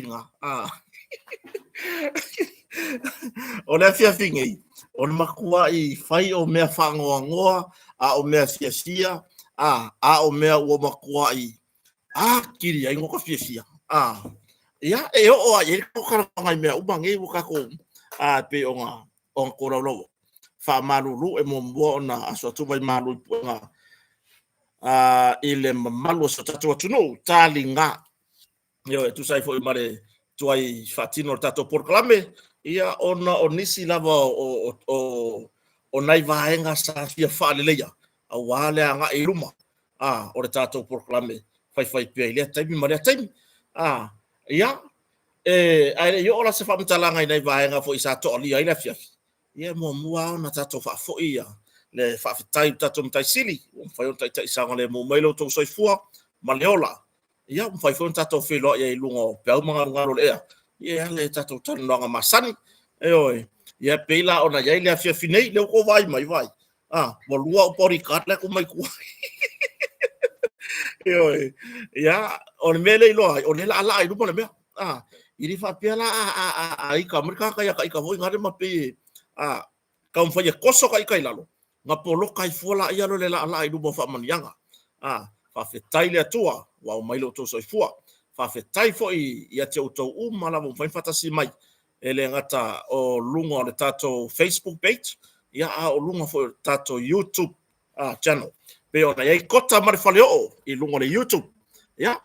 Nga, a. O le afiafi nei, o le matua'i fai o mea faanoanoa, a o mea fiafia, a, a o mea ua matua'i atili ai ona fiafia. A, ia, e oo lava i ai le talanoaga i mea uma nei ua tatou, a, pei ona tolaulauina. Faamalulu e muamua ona aso atu vaimalu i puega i le mamalu o si o tatou atunuu, taliga. Ioe, e tusa ai foi ma le tuai faatino o le tatou polokalame, ia ona o nisi lava o nai vaega sa fia faaleleia aua le agai i luma o le tatou polokalame faifaipea i lea taimi ma lea taimi. Ia, ae le i oo la se faamatalaga i nai vaega foi sa toalia ai le afiafi, ia e muamua lava ona tatou faafoi le faafetai i le tatou Matai Sili ua mafai ona taitai saogalemu mai lo outou soifua ma le ola. Ia, ua mafai foi ona tatou feiloai ai i luga o peau ma galugalu o le ea, ia e ala i a tatou talanoaga masani. Ioe. Ia e pei la ona i ai le afiafi nei, lea ua outou vaai mai, vaai, ua lua au body guard la e tuu mai i tua. Ioe. Ia, o le mea lea e iloa ai, o lea o le a laa i luma le mea. E le faapea la a ita mai le tagata ia ta ita foi nale ma pei e taumafai e toso ta ita i lalo, ona poloka ai fua laia o le laalaa i luma o faamanuiaga. Faafetai i le Atua ua aumai lo outou soifua. Faafetai foi ia te outou uma lava ua mafai ona faatasi mai, e le gata o luga o le tatou Facebook page, ia a o luga foi o le tatou YouTube channel. Pei ona i ai Kota ma le Faleoo i luga o le YouTube. Ia,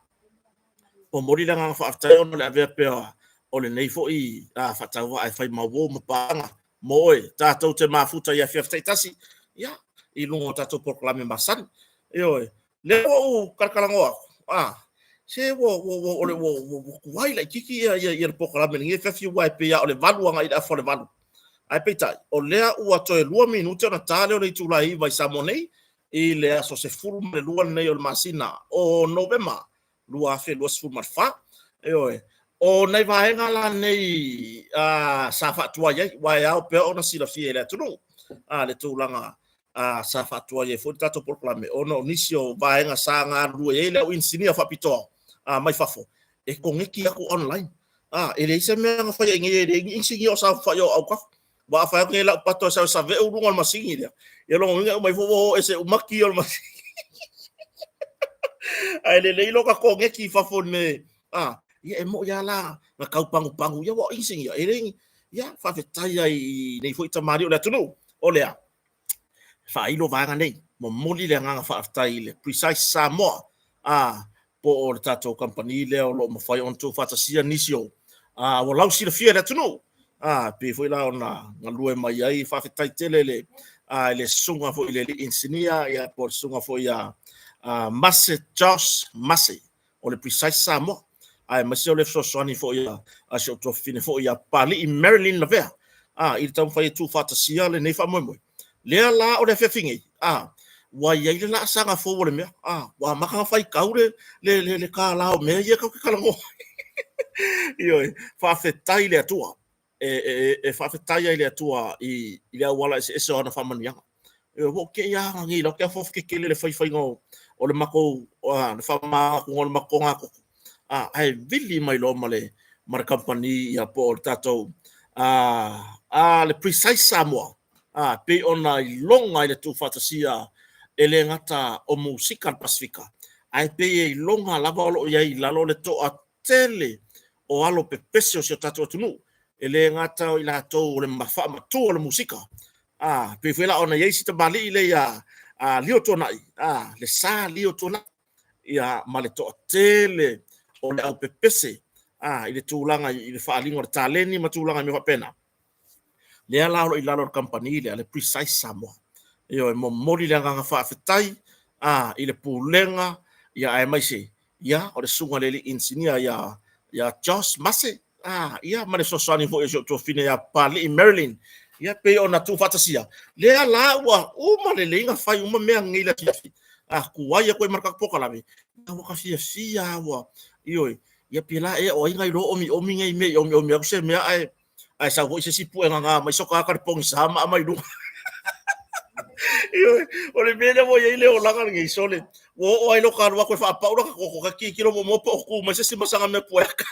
momoli le agaga faafetai ona o le avea pea o lenei foi faatauvaa e fai ma uo ma paaga mo oe, tatou te mafuta i afiafi taitasi, ia, i luga o tatou polokalame masani. Ioe, lea ua ou talatalanoa atu, se ua, ua, ua, ua, ua, ua tuai laitiiti ia, ia, ia le polokalame i lenei afiafi, aua e pei lava o le 8 agai i le afa o le 8. Ae peitai, o lea ua toe 2 minute ona ta lea o le itula e 9 i Samoa nei, i le aso 12 lenei o le masina o Novema 2024. Ioe. O nai vaega la nei sa faatuai ai, aua e ao pea ona silafia e le atunuu le tulaga sa faatuai ai foi le tatou polokalame, ona o nisi o vaega sa galulue ai le au inisinia faapitoa mai fafo e koneti atu online. E leai se mea na faia i inei, e leai ni inisinia o saofafai o autafa. Aua a fai atu nei lau pato e sau e saveu luga o le masini lea, ia lona uiga e uma ifo ua o ese uma ki o le masini. Ae lelei lo ta koneti i fafo i le mea, ia e moni lava la na tau pagupagu, ia ua o inisinia, e le ni, ia faafetai ai i nei foi tamalii o le atunuu, o lea, faailo vaega nei. Momoli le agaga faafetai i le Precise Samoa, po o le tatou kamupani lea o lo o mafai ona tuufaatasia nisi o ua lausilafia e le atunuu, pei foi la ona galue mai ai. Faafetai tele le i le susuga foi i le alii inisinia, ia po o le susuga foi ia Mase Josh Mase o le Precise Samoa, aemaise o le fesoasoani foi a si ou tuafafine foi ia Papalii Marilyn Lavea i le taumafai e tuufaatasia lenei faamoemoe. Lea la o le afiafi nei, ua i ai le laasaga fou o le mea, ua amata ona faitau le kālā o mea ia tatou te talanoa ai. Ioe, faafetai i le Atua. E faafetai ai i le Atua i le auala eseese o ana faamanuiaga. Ioe, ua ou te i lava nei, ou te afoafu tetele i le faifaiga o le matou, le faamama atuga o le matou togatogo, ae vili mai loa ma le kamupani ia po o le tatou le Precise Samoa, pei ona iloga i le tuufaatasia e le gata o musika a le Pasefika, ae pei e iloga lava o lo o i ai i lalo le toatele o alo pepese o si o tatou atunuu, e le gata o i latou o le faamatua o le musika, pei foi la ona i ai si tamalii lea ia Lio Tuanai, le Sa Lio Tuanai, ia ma le toatele o le au pepese i le tulaga i le faaaliga o le taleni ma tulaga i mea faapena. Lea la o lo o i lalo o le kamupani lea, le Precise Samoa. Ioe, momoli le agaga faafetai i le pulega, ia aemaise ia o le susuga i le alii inisinia ia Josh Mase, ia ma le fesoasoani foi a si ou tuafafine ia Papalii Marilyn, ia pei ona tuufaatasia, lea la ua uma lelei ona fai uma mea nei i le afiafi, tuai atu ai ma le tatou polokalame, ua ta fiafia lava ua, ioe, ia pēlā ea o ai na iloa omiomi nei mea i omiomi atu se mea ae sau foi se isi pue gaga mai so tagata le pogisa ma aumai i luga. Ioe, o le mea lea ua i ai le olaga lenei, sole, Ua oo ai loka alu aku e faapau laka koko, ka kikilo muamua po o ku mai se isi ma saga mea pueaka.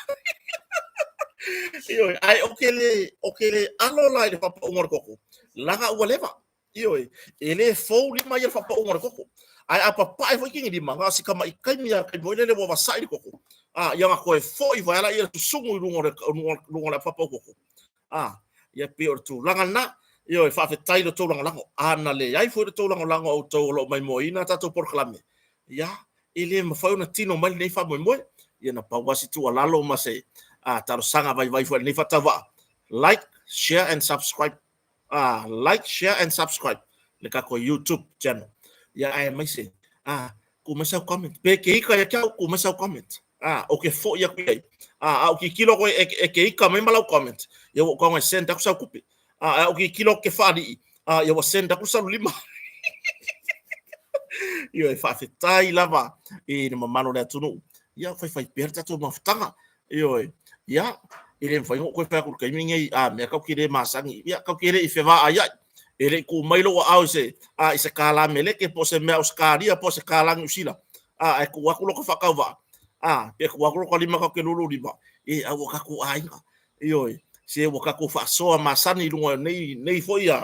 Ioe, ae o ke le, o ke le alo la i le faapauga o le koko, laga ua leva. Ioe, e le fou lima ia le faapauga o le koko. Ae a papae foi kigilima, na o si tama'i taimi lava, taimi foi lele ua vasa'i le koko, a, ia ona toe foi ifo ai lava lea le susugu i luga o le, luga o le faapau koko. A, ia pei o le tulaga lena. Ioe, faafetai i lo outou lagolago. A na leai foi lo outou lagolago a outou o lo o maimoaina a tatou polokalame, ia, e le mafai ona tino mai lenei faamoemoe. Ia na pau lava si tuualalo ma se talosaga vaivai foi a lenei faatauvaa, like, share and subscribe. Like, share and subscribe le tatou YouTube channel. Ia aemaise, tuu mai sau comment. Pe ke ika ia te au, tuu mai sau comment. O ke foi atu i ai. A ou tilotilo atu e ke ika mai ma lau comment, ia ua ou tago e send atu sau tupe. A ou tilotilo atu ke faalii, ia ua send atu sau lima. Ioe, faafetai lava i le mamalu o le atunuu. Ia, faifai pea le tatou mafutaga. Ioe, ia, e le mafai ona ou toe fai atu i le taimi lenei, a mea tatou te le masani, ia, tatou te le i fevaaiai, e le i tuu mai lou aao i se, a, i se kālā Meleke po o se mea Ausetalia po o se kālā Niu Sila, a, ae tuu atu lota faatauvaa, a, pe tuu atu lota lima tatou te lulu lima, e, a ua tatou aiga, ioe, se ua tatou faasoa masani i luga o nei, nei foi a,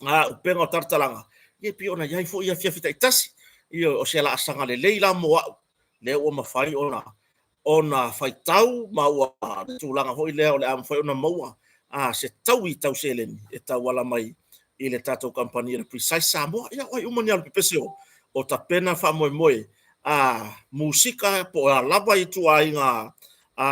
a upega o talatalaga, ia pei ona i ai foi afiafi taitasi, ioe, o se laasaga lelei la mo au, lea ua mafai ona ona faitau ma ua le tulaga foi lea o le a mafai ona maua a se taui tau seleni e tauala mai i le tatou kamupani o le Precise Samoa. Ia, o ai uma ni alu pepese o, o tapena faamoemoe a musika po o a lava ituaiga a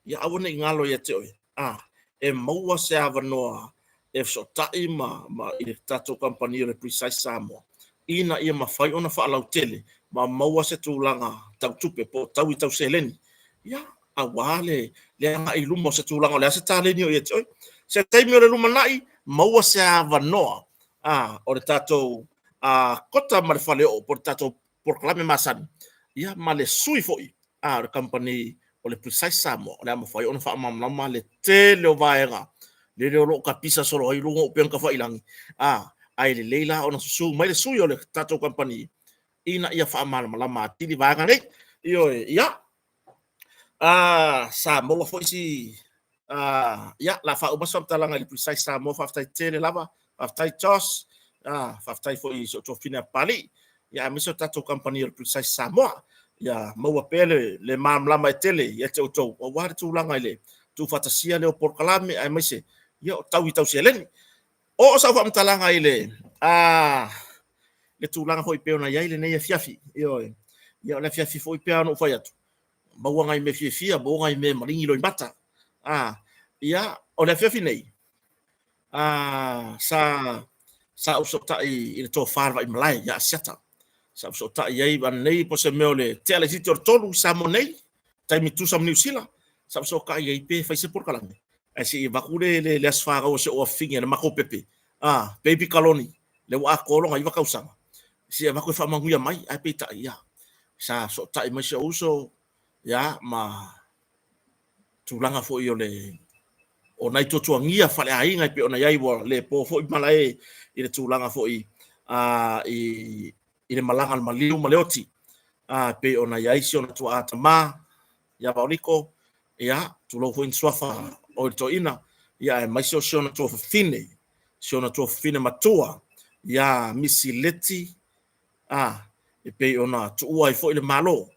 ia aua ne i galo ia te oe, a, e maua se avanoa e fesootai ma, ma i le tatou kamupani o le Precise Samoa, ina ia mafai ona faalautele ma maua se tulaga tau tupe po o taui tau seleni, ia, aua le, le agai i luma o se tulaga o le a se taleni o ia te oe. Se taimi o le lumanai, maua se avanoa a, o le tatou a, kota ma le faleoo po o le tatou polokalame masani, ia, ma le sui foi a o le kamupani o le Precise Samoa, o le a mafai ona faamalamalama le tele o vaega lele o lo o tapisa solo ai luga o upega tafailagi, a, ae lelei la ona susu mai le sui o le tatou kamupani ina ia faamalamalama atili vaega nei. Ioe, ia, a, sa maua foi si ia, la faauma se faamatalaga i le Precise Samoa, faafetai tele lava, faafetai Josh, faafetai foi i si ou tuafafine a Papalii, ia aemaise o tatou kamupani o le Precise Samoa. Ia maua pea le, le malamalama e tele ia te outou, aua le tulaga i le tuufaatasia lea o polokalame, aemaise ia o taui tau seleni. Oo sau faamatalaga i le le tulaga foi pei ona i ai lenei afiafi. Ioe. Ia o le afiafi foi pei ona ou fai atu, maua nai mea fiafia, maua nai mea maligi loimata. A, ia, o le afiafi nei, a, sa, sa ou fesootai i le tofa a le Vaimalae ia Asiata. Sa ou fesootai i ai ananei po o se mea o le tea laitiiti o le 3 i Samoa nei, taimi tusa ma Niu Sila, sa ou fesootai i ai pe fai se polokalame ae se i avatu le, le, le aso fanau o si ou afafine, le matou pepe, a, baby Kaloni, lea ua atoa lona 9 tausaga, se i avatu e faamanuia mai, ae peitai, ia, sa fesootai mai si ou uso, ia, ma tulaga foi o le o nai tuatuagia faleaiga e pei ona i ai, ua le po foi malae i le tulaga foi a, i, i le malaga a le maliu ma le oti, a, pei ona i ai si ona tuaa tama ia Vaoliko, ia, tulou foi ni suafa o le toeaina, ia, aemaise o si ona tuafafine, si ona tuafafine matua ia Misi Leti, a, e pei ona tuua ai foi le Malo,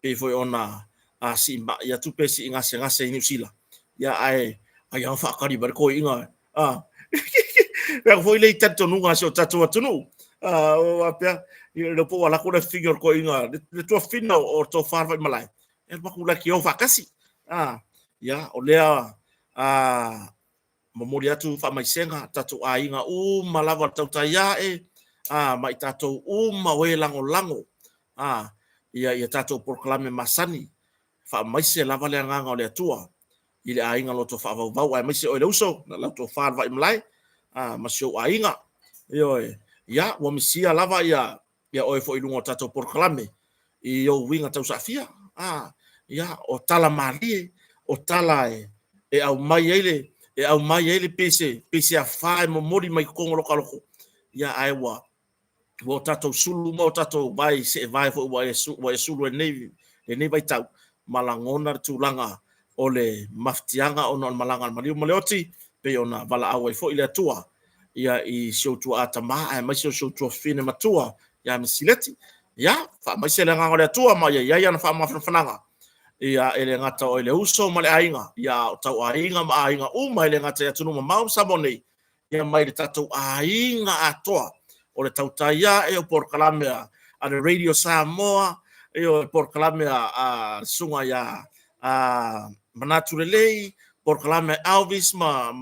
pei foi ona a, siimai atu pe sii gasegase i Niu Sila, ia, ae ai lava faatali mai le toeaina, a, pea foi le i talitonuga a si o tatou atunuu, a, o faapea, ia, le po ua alu atu le afifine o le toeaina, le tuafafine o le tofa a le Vaimalae, e alu atu laiti o faatasi, a, ia, o lea, a, momoli atu faamaisega tatou aiga uma lava le tautai ae, a, ma i tatou uma o e lagolago, a, ia, ia tatou polokalame masani, faamaise lava le agaga o le Atua i le aiga loto faavauvau, aemaise oe le uso, lau tofa le Vaimalae, a, ma si ou aiga, ioe, ia, ua misia lava ia, ia oe foi i luga o tatou polokalame i ou uiga tausaafia, a, ia, o tala malie, o tala e, e aumai ai le, e aumai ai le pei se, pei se afā e momoli mai totonu o lota loto, ia, ae ua Ua o tatou sulu ma o tatou vae seevae foi ua e, ua e sulu i lenei vaitau, ma lagona le tulaga o le mafatiaga ona o le malaga a le maliu ma le oti, pei ona valaau ai foi le Atua ia i si ou tuaa tama aemaise o si ou tuafafine matua ia Misileti. Ia, faamaise le agaga o le Atua ma ia i ai ana faamafanafanaga ia e le gata o i le uso ma le aiga, ia a o tauaiga ma aiga uma e le gata i atunuu mamao ma Samoa nei, ia mai le tatou aiga atoa o le tautai ae o polokalame a le Radio Samoa, ioe, polokalame a le susuga ia Manatu Lelei, polokalame a Elvis ma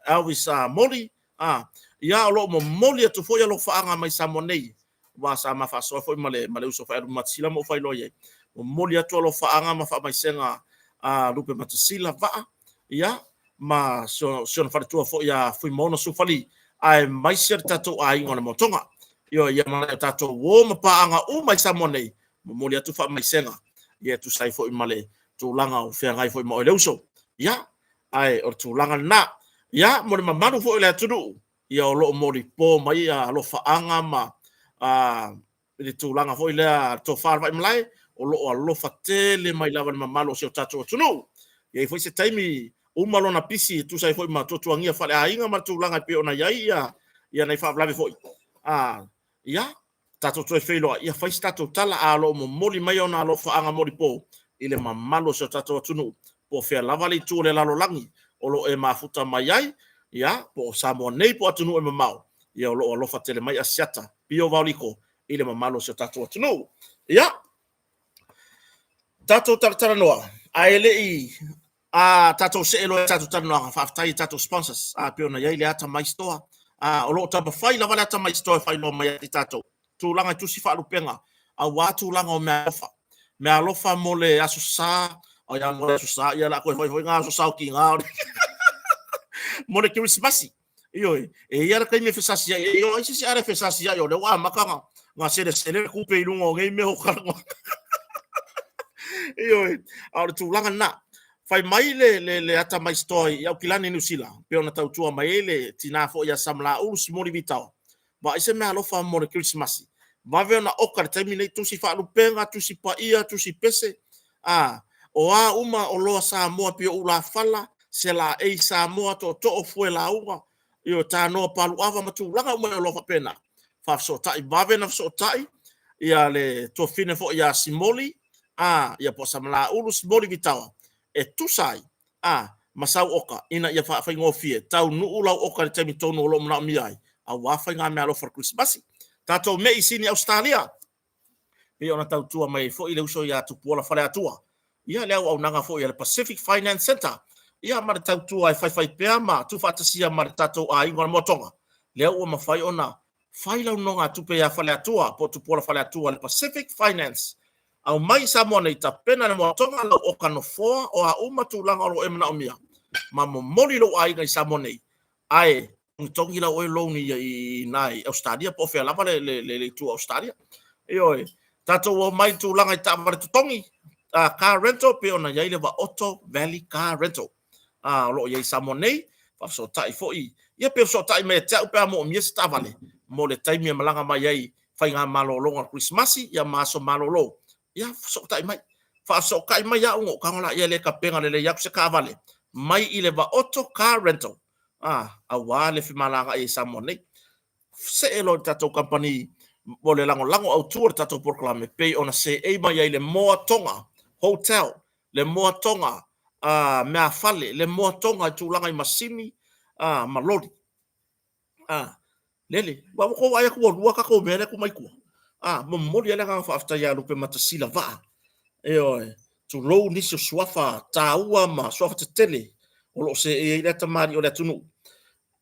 Elvis Moli, ia o lo o momoli atu foi alofaaga mai Samoa nei, aua sa ma faasoa foi ma le uso foi a Lupematasila ma ou faailoa i ai, momoli atu alofaaga ma faamaisega a Lupematasila Vaa, ia, ma si ona faletua foi ia Fuimaono Sufali, aemaise le tatou aiga o le Motoga. Ioe, ia ma nai o tatou uo ma paaga uma i Samoa nei, momoli atu faamaisega, ia e tusa ai foi ma le tulaga o feagai foi ma oe le uso. Ia, ae o le tulaga lena. Ia, mo le mamalu foi o le atunuu, ia o lo o molipo mai alofaaga ma i le tulaga foi lea tofa a le Vaimalae, o lo o alofa tele mai lava i le mamalu o si o tatou atunuu. E i ai foi se taimi uma lona pisi e tusa ai foi ma tuatuagia faaleaiga ma le tulaga e pei ona i ai ia nai faalavelave foi. Ia, tatou toe feiloai, ia fai se tatou tala, a o lo o momoli mai ona alofaaga molipo i le mamalu o si o tatou atunuu, po o fea lava le itu o le lalolagi o lo o e mafuta mai ai, ia, po o Samoa nei po o atunuu e mamao, ia o lo o alofa tele mai Asiata Pio Vaoliko i le mamalu o si o tatou atunuu. Ia, tatou talatalanoa, ae le i a tatou see loa i tatou talanoaga, faafetai i tatou sponsors, a pei ona i ai le Atamai Store, a o lo o taumafai lava le Atamai Store e faailoa mai ia i tatou tulaga i tusi faalupega, aua tulaga o meaalofa, meaalofa mo le Aso Sa, ai a mo le Aso Sa, ia o le a toe fai foi na Aso Sa o tiga o le mo le Kerisimasi. Ioe, e i ai le taimi e fesasi ai, e o ai se isi ala e fesasi ai, o lea ua amata ona selesele le tupe i luga o nei mea o talanoa. Ioe, a o le tulaga lena. Fai mai le atamai store i Aukilani, Niu Sila, pei ona tautua mai ai le tina foi ia Samalaulu Simoli Vitaoa, vaai se meaalofa mo le Kerisimasi, vave ona oka i le taimi nei, tusi faalupega, tusi paia, tusi pese, a, o a uma oloa Samoa pei o ulafala, selaei Samoa, tootoo, fuelauga, ioe, tanoa paluava ma tulaga uma i oloa faapena. Faafesootai, vave ona fesootai ia le tuafafine foi ia Simoli, a, ia po o Samalaulu Simoli Vitaoa, e tusa ai, a, ma sau oka ina ia faafaigofie, taunuu lau oka i le taimi tonu o lo o manaomia ai, aua faigameaalofa o le Kerisimasi. Tatou mei i Sini Ausetalia, pei ona tautua mai ai foi le uso ia Tupuola Faleatua, ia le auaunaga foi a le Pacific Finance Centre, ia ma le tautua e faifai pea ma tuufaatasia ma le tatou aiga o le Moatoga, lea ua mafai ona fai lau nonogatupe ia Faleatua po o Tupuola Faleatua le Pacific Finance. Aumai i Samoa nei, tapena le Moatoga lau oka nofoa o a uma tulaga o lo o e manaomia, ma momoli lou aiga i Samoa nei, ae togitogi lau oe loan i ina i Ausetalia po o fea lava le itu o Ausetalia. Ioe, tatou omai i tulaga i taavale totogi, car rental, pei ona i ai le Vaoto Valley Car Rental. O lo o i ai i Samoa nei, faafesootai foi, ia pe fesootai mai ia te au pe a moomia se taavale mo le taimi e malaga mai ai faiga malologa o le Kerisimasi ia ma aso malolo, ia fesootai mai. Faafesootai mai au ona ou tago laia lea e tapena lelei atu se taavale mai i le Vaoto Car Rental, aua le femalagaai i Samoa nei. See loa i le tatou kamupani mo le lagolago autu o le tatou polokalame pei ona seei mai ai le Moa Tonga Hotel, le Moa Tonga meafale, le Moa Tonga i tulaga i masini ma loli. Lele, ua tou vaai atu ua lua tatou mea lea e tuu mai tua. Momoli ai le agaga faafetai ia Lupematasila Vaa. Ioe, tulou nisi o suafa taua ma suafa tetele o lo o seei ai lea tamalii o le atunuu.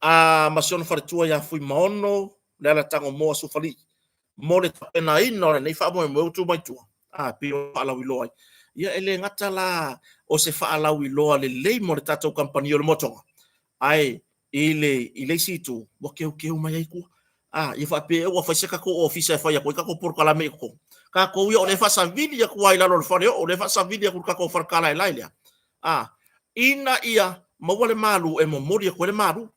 Ma si ona faletua ia Fuimaono Lealatagomoa Sufali mo le tapenaina o lenei faamoemoe ua tu mai tua, pei ona faalauiloa ai. Ia e le gata la o se faalauiloa lelei mo le tatou kamupani o le Moa Tonga, ae i le isi itu, ua teuteu mai ai tua. Ia faapea ua fai se tatou ofisa e fai atu ai tatou polokalame i totonu. Tatou ia o lea e faasavili atu lava i lalo o le fale oo, o lea e faasavili atu i le tatou fale kalaelae lea, ina ia maua le malu e momoli atu ai le malu.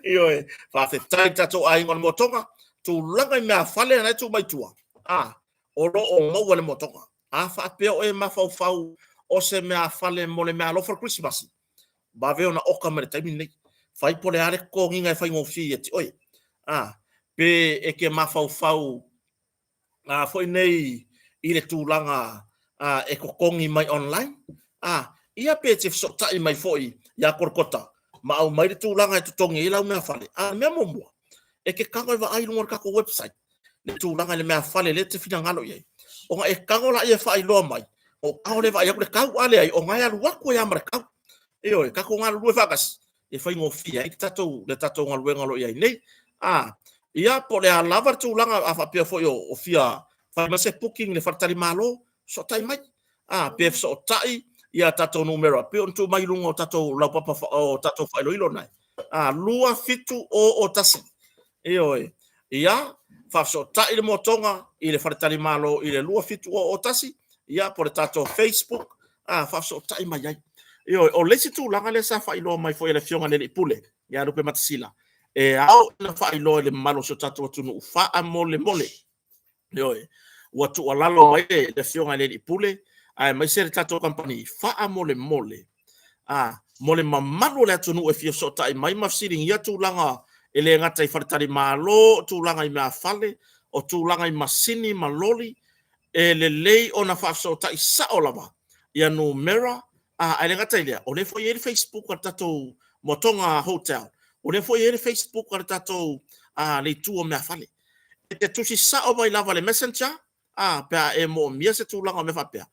Ioe, faafetai i tatou aiga o le Motoga, tulaga i meafale na e tuu mai tua, a, o lo o maua le Motoga. A faapea o e mafaufau o se meafale mo le meaalofa o le Kerisimasi, vave ona oka mai le taimi lenei. Fai po o le a le totogiga e faigofie ia te oe. A, pe e te mafaufau a foi nei i le tulaga a, e totogi mai online, a, ia pe te fesootai mai foi ia Kolokota ma aumai le tulaga e totogi ai lau meafale. A o le mea muamua, e te tago e vaai i luga o le tatou website le tulaga i le meafale lea e te finagalo i ai, ona e tago lea e faailoa mai, o tago lea e vaai atu le tau, a leai, o na e alu atu ai lava ma le tau. Ioe, tatou galulue faatasi e faigofie ai le tatou galuega o lo o i ai nei. A, ia po o le a lava le tulaga, a faapea foi o fia fai mai se booking i le faletalimalo, fesootai mai. A, pe fesootai ia tatou numera pei ona tuu mai i luga o tatou laupapa o tatou faailoilo na. A, 2701. Ioe. Ia, faafesootai le motoga i le faletalimalo i le 2701, ia po o le tatou Facebook, a, faafesootai mai ai. Ioe, o le isi tulaga lea sa faailoa mai foi e le Afioga i le Alii Pule ia Lupematasila, e ao ona faailoa i le mamalu o si o tatou atunuu faamolemole. Ioe, ua tuualalo mai le Afioga i le Alii Pule aemaise le tatou kamupani, faamolemole, a, mo le mamalu o le atunuu e fia fesootai mai ma fesiligia tulaga e le gata i faletalimalo, o tulaga i meafale, o tulaga i masini ma loli, e lelei ona faafesootai sao lava ia numera, a, ae le gata i lea, o lea foi e i ai le Facebook a le tatou Motoga Hotel, o lea foi e i ai le Facebook a le tatou le itu o meafale. E te tusi sao mai lava i le Messenger, a, pe a e moomia se tulaga o mea faapea,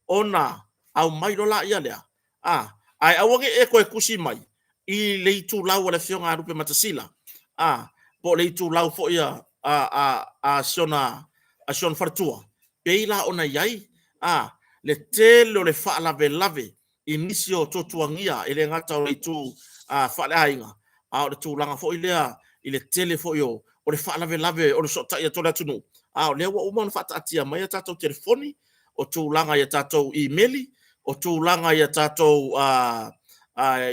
ona aumai loa laia lea, a, ae aua ne i e toe tusi mai i le itulau a le Afioga ia Lupematasila, a, po o le itulau foi a si ona faletua, pei la ona i ai, a, le tele o le faalavelave i nisi o tuatuagia, e le gata o le itu faaleaiga, a o le tulaga foi lea i le tele foi o le faalavelave o le fesootai atu o le atunuu, a o lea ua uma ona faataatia mai a tatou telefoni, o tulaga i a tatou imeli, o tulaga i a tatou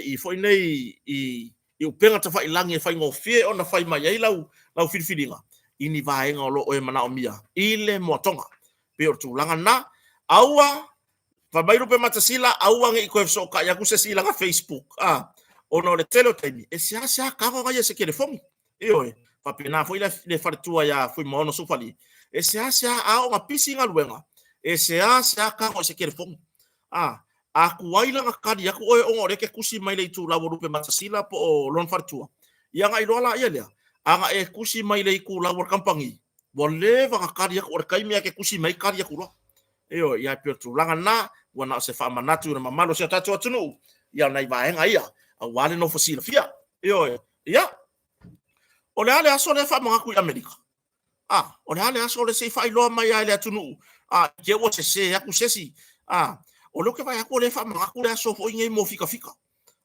i foi nei i upega tafailagi e faigofie ona fai mai ai lau filifiliga i ni vaega o lo o e manaomia i le moatoga. Pei o le tulaga lena. Aua, fai mai Lupematasila, aua ne i toe fesootai atu se isi i lana Facebook, a, ona o le tele o taimi e seasea tago ia i se telefoni. Ioe, faapena foi le faletua ia Fuimaono Sufali, e seasea a oo ina pisi galuega, e seasea tago i se telefoni. A, a tuai la ona tali atu oe ona o lea e te tusi mai le itulau o Lupematasila po o lona faletua, ia ona iloa laia lea, a na e tusi mai le itulau a le kamupani, ua leva ona tali atu, o le taimi lava e te tusi mai ai tali atu loa. Ioe, ia e pei o le tulaga lena, ua na o se faamanatu i le mamalu o si o tatou atunuu, ia nai vaega ia, aua le nofo silafia. Ioe, ia, o le a le aso lea e faamanatu i Amerika? A, o le a le aso lea se i faailoa mai lava i le atunuu, a, i te i ua sese atu se isi, a, o lea ou te vaai atu o lea e faamanatu le aso foi nei mo fikafika.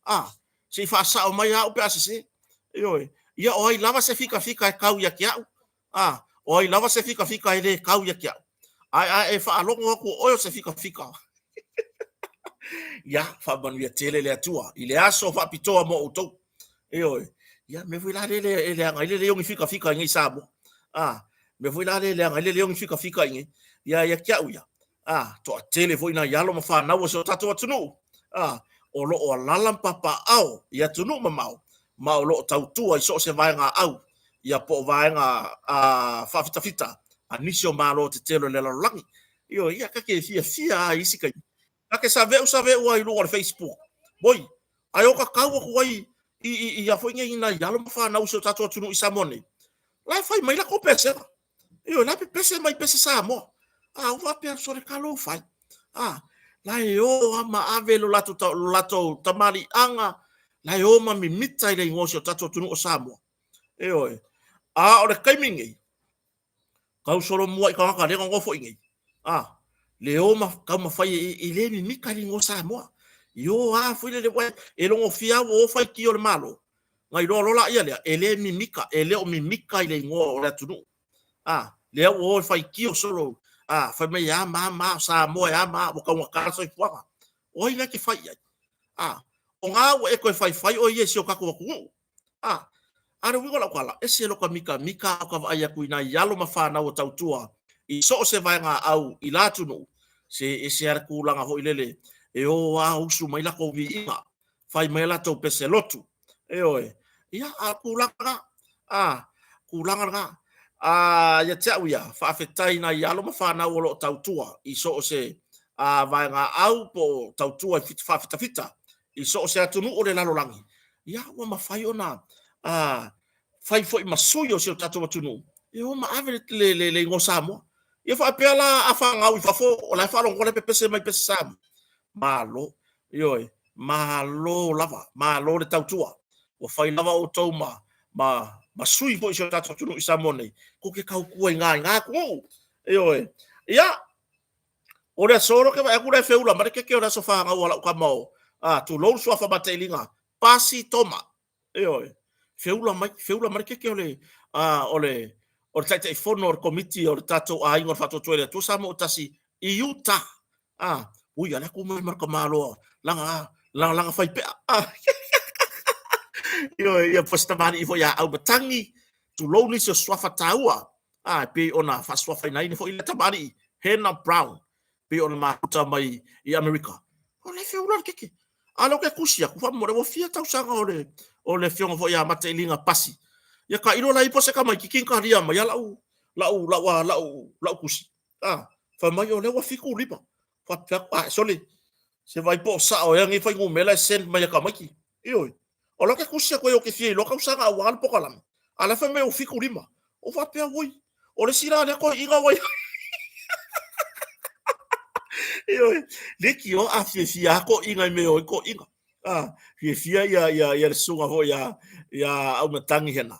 A, se i faasao mai au pe a sese. Ioe, ia o ai lava se fikafika e tau ia te au, a, o ai lava se fikafika e le tau ia te au. Ae a e faalogo atu o oe o se fikafika, ia, faamanuia tele le Atua i le aso faapitoa mo outou. Ioe, ia, mea foi la lea e leaga ai le lei o ni fikafika i nei Samoa. A, mea foi la lea e leaga ai le lei o ni fikafika i nei. Ia, ia te au ia, a, toatele foi nai alo ma fanau o si o tatou atunuu, a, o lo o alala ma papaaao i atunuu mamao, ma o lo o tautua i so o se vaegaau, ia po o vaega faafitafita a nisi o Malo tetele o le lalolagi. Ioe, ia ta te fiafia lava i isi taimi. Ta te saveu saveu lava i luga o le Facebook, moi, ae o tatau atu ai i ia foi nei nai alo ma fanau i si o tatou atunuu i Samoa nei, la e fai mai latou pesega. Ioe, la e pepese mai pese Samoa. A, ua faapea, sole talofa e. A, la e o lava ma ave lo latou tamaliiaga, la e o ma mimita i le igoa o si o tatou atunuu o Samoa. Ioe. A o le taimi nei, tau solomua i tagata lea na nofo i nei, a, le o ma taumafai e le mimita i le igoa Samoa. I o a foi lele, ua e logofia ua o faitio o le Malo, na iloa loa laia lea, e le mimita, e le o mimita i le igoa o le atunuu. A, lea ua o e faitio solo, a, fai mai e a ma a ma a, o Samoa e a ma a, ua taugata le soifuaga. O ai la e te fai i ai? A, o na ua e toe faifai oe ia i si o tatou atunuu. A, A o le uiga o lau tala, ese lou ka mikamika a o ka vaai atu i nai alo ma fanau o tautua i so o se vaegaau i la atunuu, se ese lava le tulaga foi lele e o lava usu mai latou viiga, fai mai a latou pese lotu. Ioe. Ia, a o tulaga na, a, tulaga na. A, ia te au ia, faafetai i nai alo ma fanau o lo o tautua i so o se vaegaau po o tautua i faafitafita i so o se atunuu o le lalolagi, ia ua mafai ona fai foi ma sui o si o tatou atunuu e o ma ave le igoa Samoa. Ia faapea la a fanau i fafo o la e faalogo o la e pepese mai pese Samoa. Malo, ioe, malo lava, malo le tautua. Ua fai lava outou ma sui foi o si o tatou atunuu i Samoa nei, tou te tautua i na atunuu. Ioe. Ia, o le aso lea ou te vaai atu o la e feula mai le keke o le aso fanau a lau tama o, tulou le suafa Matailiga, Pasi Toma. Ioe, feula mai, feula mai le keke o le, o le, o le Taitaifono o le Komiti o le tatou Aiga o le Faatuatua i le Atua Samoa ua Tasi i Utah. Ui, a o lea tu mai ma le tamaloa laga, lagalaga faipea. Ioe, ia po o se tamalii foi ia Aumatagi, tulou nisi o suafa taua, e pei ona faasuafaina ai foi lea tamalii, Hannah Brown, pei ona mafuta mai i Amerika. O lea e feula le keke. A o lea ou te tusi atu, faamolemole, ua fia tausaga o le, o le afioga foi ia Matailiga Pasi. Ia tailo la i ai po o se tamaitiiti na talia maia lau, lau, lau, lau, lau tusi. Fai mai o lea ua 75. Faapea atu, ah, sole, se vaai po o sao ea nei fuainumera e send mai e tamaiti. Ioe. O la ou te tusi atu ai ou te fia iloa tausaga aua le polokalame. A o la e fai mai ua 75. Ou faapea, oi, o le isi la lea toeaina ua i ai. Ioe, leitioa a fiafia lava toeaiina i mea o ai toeaiina. Fiafia ia le susuga foi ia Aumatagi Hena,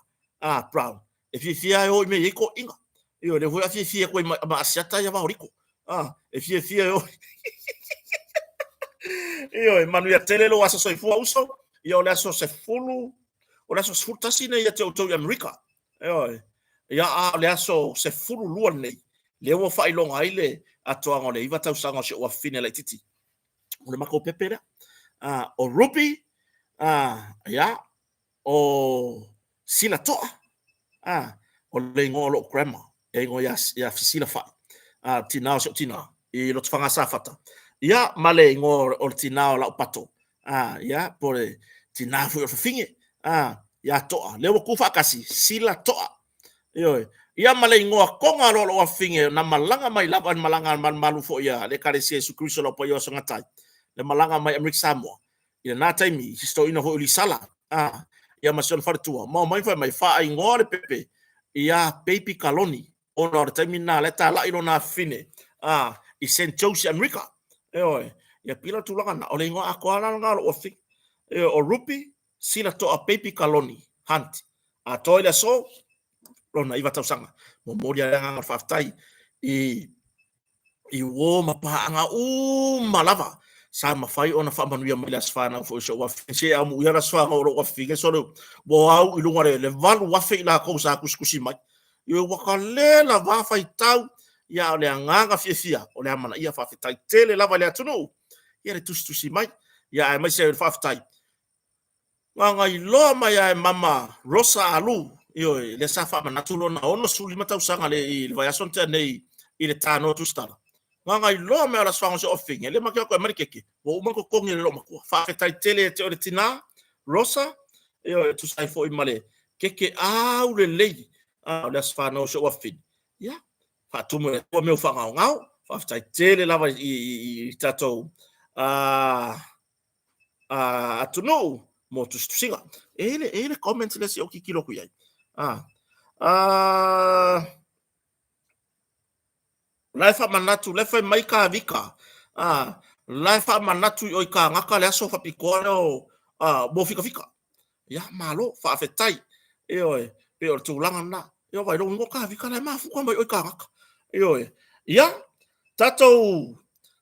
Brown. E fiafia lava e o i mea e i ai toeaiina. Ioe, lea foi a fiafia atu ai ma Asiata ia Vaoriko. E fiafia e o. Ioe, manuia tele lou aso soifua uso. Ia o le aso 10, o le aso 11 nei ia te outou i Amerika. Ioe. Ia a o le aso 12 lenei, lea ua faailoga ai le atoaga o le 9 tausaga o si ou afafine laitiiti. O le matou pepe lea. O Ruby, ia, o Sila Toa, o le igoa o lou grandma, e igoa ia Fisila Fai, tina o si ou tina i Lotofaga Safata. Ia, ma le igoa o le tina o lau pato, ia, po o le tina foi o le fafine, ia Toa. Lea ua tu faatasi, Sila Toa. Ioe. Ia ma le igoa toga loa o lou afafine, na malaga mai lava i le malaga a le malumalu foi a le Ekalesia Iesu Keriso Lau Paia o Aso Gatai, le malaga mai Amerika Samoa. I lena taimi, i si toeaina foi o Lisala, ia ma si ona faletua, ma omai fai mai, faaigoa le pepe ia Baby Kaloni, ona o le taimi lena la e talai lona afafine, i Saint Joe's i Amerika. Ioe, ia pila le tulaga lena, o le igoa atoa la lena o lou afafine. Ioe, o Ruby Sila Toa Baby Kaloni Hunt. Atoa i le aso, lona 9 tausaga. Momoli le agaga o le faafetai i i uō ma paaga uma lava sa mafai ona faamanuia mai le aso fanau foi o si ou afafine. Se amuia le aso fanau o lou afafine, sole ua au i luga le 8,000 i latou sa tusitusi mai. Ioe, ua ta le lava faitau, ia a o le agaga fiafia o le amanaia. Faafetai tele lava i le atunuu ia le tusitusi mai, ia aemaise ai o le faafetai Gagailoa mai lava e Mama Rosa Alu, ioe, lea sa faamanatu lona 65 tausaga i le vaiaso na tea nei i le Tanoa Tusitala. Gagailoa mai o le Aso Fagosi o Fafine, lea matou o atu e aumai le keke, ua uma ona totogi e le loomatua. Faafetai tele ia te oe le tina, Rosa, ioe, e tusa ai foi ma le keke aulelei o le aso fanau o si ou afafine. Ia, faatumu e le Atua mea ua faagaogao. Faafetai tele lava i tatou atunuu mo tusitusiga. E i ai le comment lea se i ou tilotilo atu i ai. La e faamanatu, la e fai mai Kavika, la e faamanatu i o i Kāgaka le aso faapitoa lea o, mo fikafika. Ia, malo, faafetai. Ioe, pei o le tulaga lena. Ia, vaai lou igoa Kavika la e mafuta mai o i Kāgaka. Ioe. Ia, tatou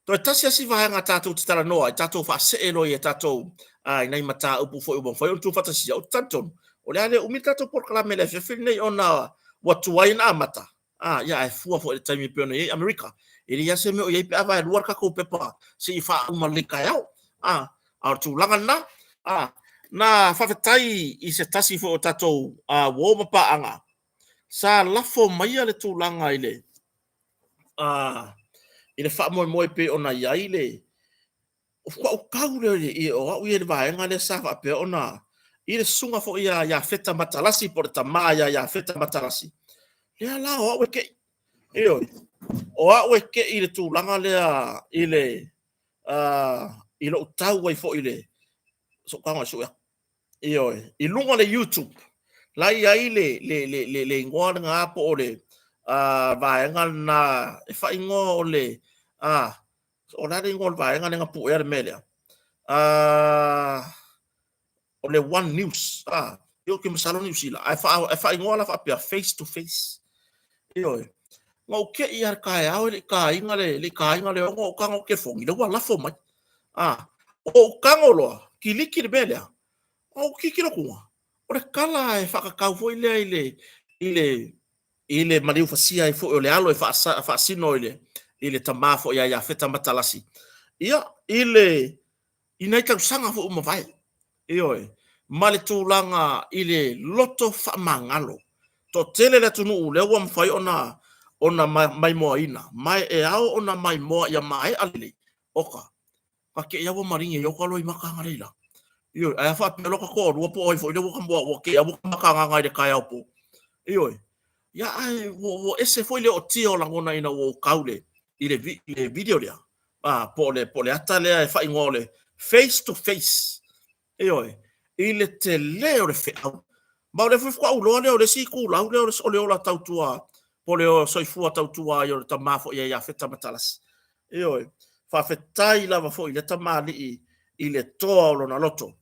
toe tasi lava si vaega tatou te talanoa ai, tatou faasee loa i tatou i nai mataupu foi ua mafai ona tuufaatasia. Ou te talitonu, o le a le umi le tatou polokalame i le afiafi lenei ona ua tuai ona amata, ia ae fua foi i le taimi e pei ona i ai Amerika. E leai lava se mea o i ai pe a vaelua le tatou pepa se i faauma lelei taeao. A o le tulaga lena. Na faafetai i se tasi foi o tatou uo ma paaga, sa lafo maia le tulaga i le i le faamoemoe pei ona i ai le faatoa ou tau lea o au ia i le vaega lea sa faapea ona i le susuga foi ia Iafeta Matalasi po o le tama ia Iafeta Matalasi, lea la o au e tei. Ioe, o au e tei i le tulaga lea i le i lou tau ai foi i le se i ou tago e sue atu. Ioe, i luga o le YouTube la e i ai le igoa lena po o le vaega lena e faaigoa o le o le a le igoa o le vaega lea na puea le mea lea? O le One News, ou te masalo Niu Sila, ae faaigoa la faapea face to face. Ioe. Na ou te i lava i le taeao e le i taina le 6 ou tago atu i le telefoni, lea ua lafo mai. Ou tago loa, kiliki le mea lea, ou tilotilo atu, o le tala e faatatau foi lea i le maliu fasia ai foi o le alo e faasino i le tama foi ia Iafeta Matalasi, ia, i nai tausaga foi ua mavae. Ioe, ma le tulaga i le loto faamagalo. Toatele le atunuu lea ua mafai ona maimoaina, ma e ao ona maimoa ia maea lelei. Oka, na te i lava ua maligi ai ota loimata analeila. Ioe, ae a faapea loa ta toalua po o ai foi lea ua te i lava ua ta agaga i le taeao po. Ioe, ia ae ua ese foi le ootia o lagona ina ua ou tau i le video lea, po o le ata lea e faaigoa o le face to face. Ioe, i le tele o le feau. Ma o lea foi faatoa ou iloa lea o le isi itulau lea o le ola tautua po o le soifua tautua ai o le tama foi ia Iafeta Matalasi. Ioe, faafetai lava foi i lea tamalii i le toa o lona loto,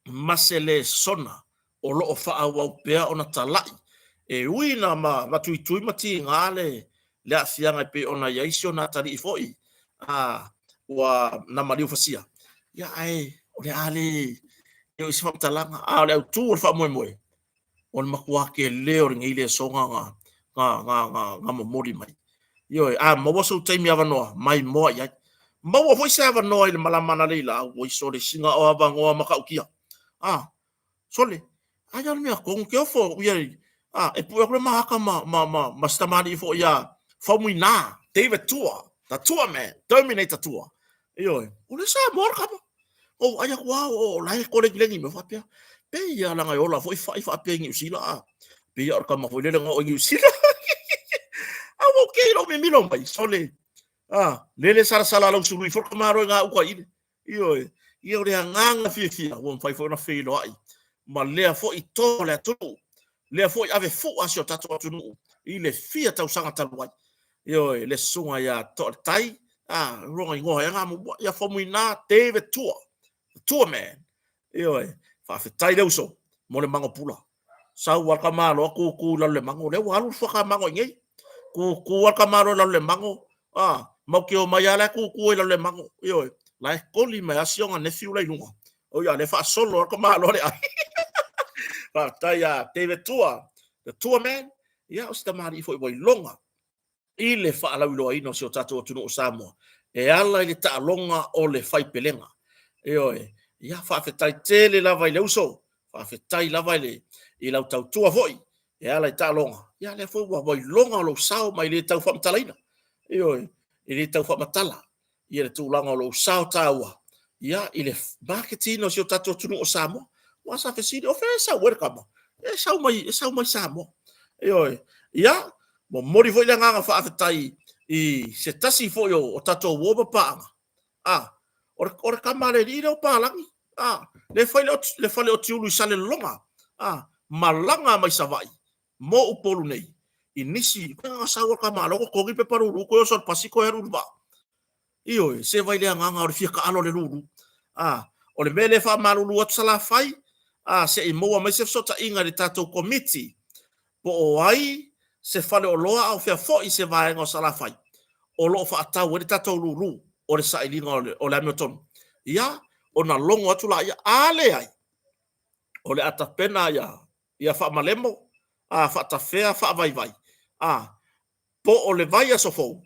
ma se lesona o lo o faaauau pea ona talai, e ui ina matuitui ma tiga le aafiaga e pei ona i ai si ona atalii foi ua na maliu fasia, ia ae o le a le oo i se faamatalaga, a o le autu o le faamoemoe, o le matua tele o lenei lesona na momoli mai. Ioe, a maua sou taimi avanoa, maimoa i ai. Maua foi se avanoa i le malama analeila, auoi sole, sina o avanoa matautia. Sole, ai a o le mea tonu, ou te ofo au ia i, e pue atu le ma ata ma si tamalii foi ia Faumuina, David Tua, the Tua man, Terminator Tua. Ioe, o le Samoa le tama. Ou vaai atu lava o la e kolegilegi mai faapea, pei lava leaga e ola foi fai faapea i Niu Sila, a. Pei lava o le tama foi lele na oo i Niu Sila. A ua ok lou mimilo mai, sole, lele salasala lausului foi le tamaloa i gauta i le. Ioe, ia o le agaga fiafia ua mafai foi ona feiloai ma lea foi toa o le atunuu, lea foi ave fua si o tatou atunuu i le fia tausaga talu ai. Ioe, le susuga ia Toaletai, lona igoa ea na muamua, ia Faumuina David Tua, the Tua man. Ioe, faafetai le uso mo le magopula. Sau lava le tamaloa tutu i lalo le mago, lea ua alu le fuata mago i inei. Tutu lava le tamaloa i lalo le mago, matou te omai lava la e tutu ai i lalo le mago. Ioe, la e koli mai lava si ona nephew la i luga. Oi a o lea e faasolo lava le tamaloa le ai. Faafetai ia David Tua, the Tua man, ia o si tamalii foi ua iloga i le faalauiloaina o si o tatou atunuu o Samoa e ala i le taaloga o le faipelega. Ioe, ia faafetai tele lava i le uso, faafetai lava i lau tautua foi e ala i taaloga, ia lea foi ua iloga lou sao ma e le tau faamatalaina. Ioe, e le tau faamatala ia le tulaga o lou sao taua ia i le maketiina o si o tatou atunuu o Samoa. Aua sa fesili, o fea e sau ai le tama? E sau mai, e sau mai Samoa. Ioe, ia, momoli foi le agaga faafetai i se tasi foi o tatou uo ma paaga, o le tama a le alii lea o Palagi, le fai le fale otiulu i Salelologa, malaga mai Savaii mo Upolu nei, i nisi, na sau lava le tama a totogi le pepa lulu, toe oso i le pasi toe alu i le vaa. Ioe, se vai le agaga o le fia taalo i le lulu. O le mea lea e faamalulu atu Salafai, se i maua mai se fesootaiga i le tatou Komiti, po o ai se faleoloa a o fea foi se vaega o Salafai o lo o faatau ai le tatou lulu o le sailiga o le amiotonu. Ia, ona logo atu laia, a leai, o le a tapena ia faamalemo, faatafea, faavaivai, po o le vaiaso fou,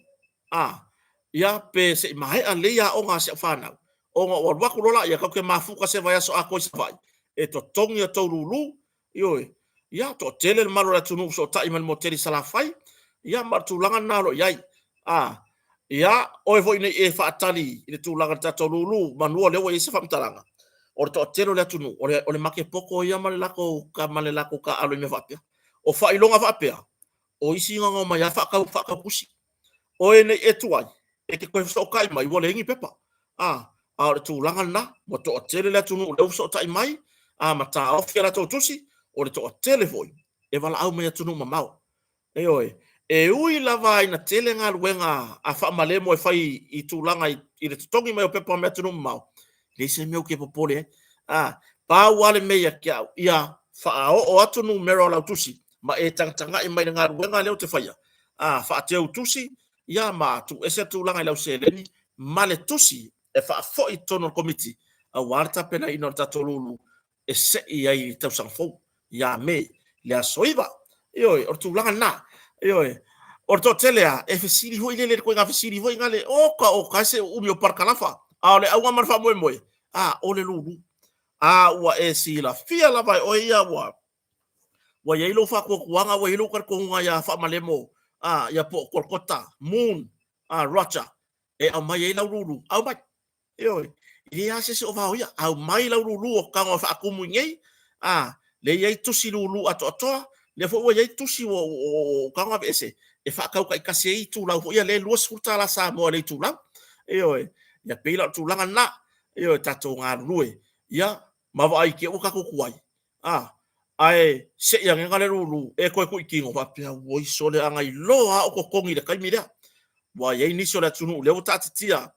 ia, pe se i maea lelei aoga a si au fanau, Ona ou alu atu loa laia, tatou te mafuta se vaiaso atoa i Savaii, e totogi a outou lulu, ioe, ia, toatele le mamalu o le atunuu fesootai mai le motu tele i Salafai, ia, ma o le tulaga lena o lo o i ai. A, ia, oe foi nei e faatali i le tulaga i le tatou lulu, manu o lea ua i ai se faamatalaga, o le toatele o le atunuu, o le makepoto ia ma le latou taaalo i mea faapea. O faailoga faapea, o isi na ona omai lava faatau, faatau tusi. Oe nei e tuai, e te toe fesootai mai ua leai ni pepa. A, a o le tulaga lena, ua toatele le atunuu lea ua fesootai mai, a ma taofi a latou tusi, o le toatele foi e valaau mai atunuu mamao. Ioe, e ui lava ina tele galuega a faamalemo e fai i tulaga i le totogi mai o pepa mai atunuu mamao, e leai se mea ou te popole ai. A, pau lava le mea ia te au, ia faaoo atu numera o lau tusi ma e tagatagai mai i le galuega lea ou te faia, a, faateu tusi, ia ma tuuese le tulaga i lau seleni ma le tusi e faafoi i totonu o le Komiti aua le tapenaina o le tatou lulu e sei ai i le tausaga fou ia Me le aso 9. Ioe, o le tulaga lena. Ioe, o le toatele lava e fesili foi lele i le ituaiga fesili foi lea, oka oka e se uumi o parakalafa, a o le auga ma le faamoemoe, a, o le lulu. A ua e silafia lava e oe ia ua ua i ai lou faatuatuaga, ua i ai lou talitonuga ia Faamalemo, a, ia po o Kolokota, Moon, a, Roger, e aumai ai lau lulu, aumai. Ioe, e leai lava se isi o vaoia, aumai lau lulu o tago e faatumu i inei, a, lea e i ai tusi lulu atoatoa, lea foi ua i ai tusi ua ou tago aveese e faatau taitasi ai itulau foi ia lea e $20 Samoa i le itulau. Ioe, ia pei la o le tulaga lena. Ioe, tatou galulue, ia ma vaai i te i ua tatou tuai, a, ae sei anega le lulu e toe tuitino faapea, oi sole, a na iloa lava o totogi i le taimi lea. Ua i ai nisi o le atunuu lea ua taatitia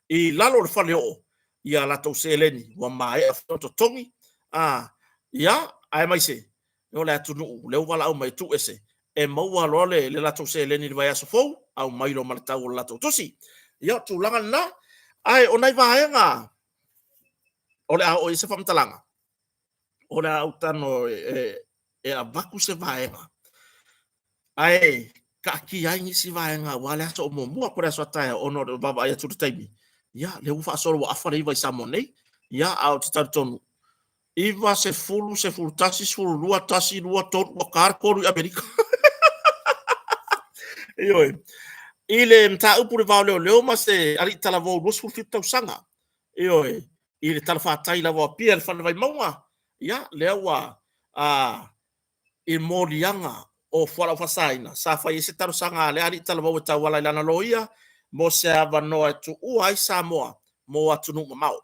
i lalo o le faleoo ia latou seleni ua maea foi ona totogi, a, ia, aemaise o le atunuu lea ua valaau mai e tuuese e maua loa le latou seleni i le vaiaso fou, aumai loa ma le tau o le latou tusi. Ia, o le tulaga lena. Ae o nai vaega o le a oo i ai se faamatalaga, o le a ou tago e avatu se vaega ae taatia ai nisi vaega aua le aso o muamua po o le aso a taeao ona o le vaavaai atu i le taimi, ia lea ua faasolo ua afa le 9 i Samoa nei, ia ae ou te talitonu 9, 10, 11, 12, 1, 2, 3, ua ta le 3 i Amerika. Ioe. I le mataupu i le va o leoleo ma se alii talavou 27 tausaga, ioe, i le talafatai lava o Apia i le Fale Vaimauga, ia, lea ua a, i moliaga o fualaau faasaina, sa fai ai se talosaga a lea alii talavou e tauala i lana loia mo se avanoa e tuua ai Samoa mo atunuu mamao.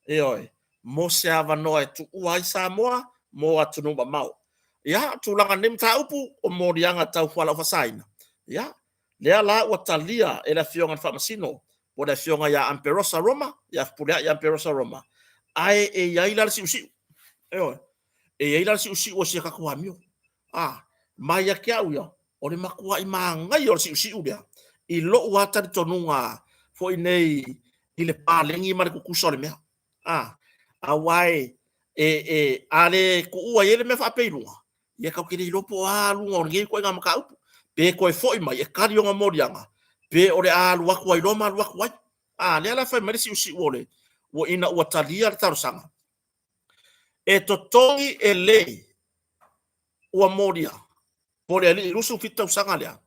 Ioe, mo se avanoa e tuua ai Samoa mo atunuu mamao. Ia, o tulaga o lenei mataupu o moliaga tau fualaau faasaina, ia, lea la ua talia e le Afioga i le Faamasino po o le Afioga ia Amperosa Roma, ia Fepuleai Amperosa Roma, ae e i ai la le siusiu. Ioe, e i ai la le siusiu o si a tatou amio. A, ma ia te au ia, o le matuai manaia o le siusiu lea, i lou lava talitonuga foi nei i le paleni ma le tutusa o le mea. A, aua e, e, e, a le tuua i ai le mea faapea i luga, ia tatou te le iloa po o a aluga o lenei ituaiga mataupu. Pe toe foi mai e tali ona moliaga, pe o le a alu atu ai loa ma alu atu ai. A, lea la fai mai le siusiu o le, ua ina ua talia le talosaga, e totogi e le ua molia po o le alii 27 tausaga lea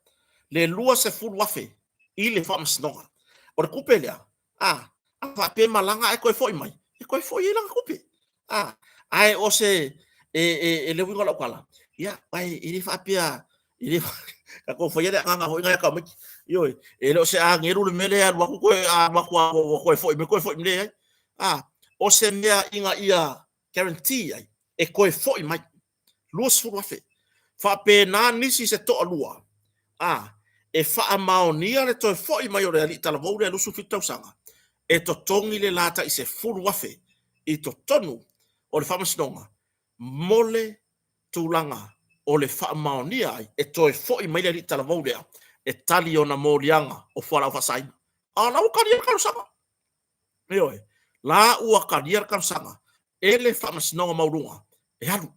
le 20,000 i le faamasinoga. O le tupe lea, a, a faapea e malaga ae toe foi mai, e toe foi ai lana tupe. A, ae o se, e, e, e le uiga o lau tala, ia, ae e le faapea, e le tatou faia le agaga foi na e tamaiti. Ioe, e le o se agelu le mea lea e alu atu toe, a alu atu lava ua toe foi mai, toe foi mai leai. A, o se mea ina ia guarantee ai, e toe foi mai. 20,000. Faapena nisi se toalua, a, e faamaonia le toe foi mai o le alii talavou lea 27 tausaga, e totogi le la tai 10,000 i totonu o le faamasinoga mo le tulaga o le faamaonia ai e toe foi mai le alii talavou lea e tali ona moliaga o fualaau faasaina. A o la ua talia le talosaga. Ioe, la ua talia le talosaga e le Faamasinoga Maualuga e alu.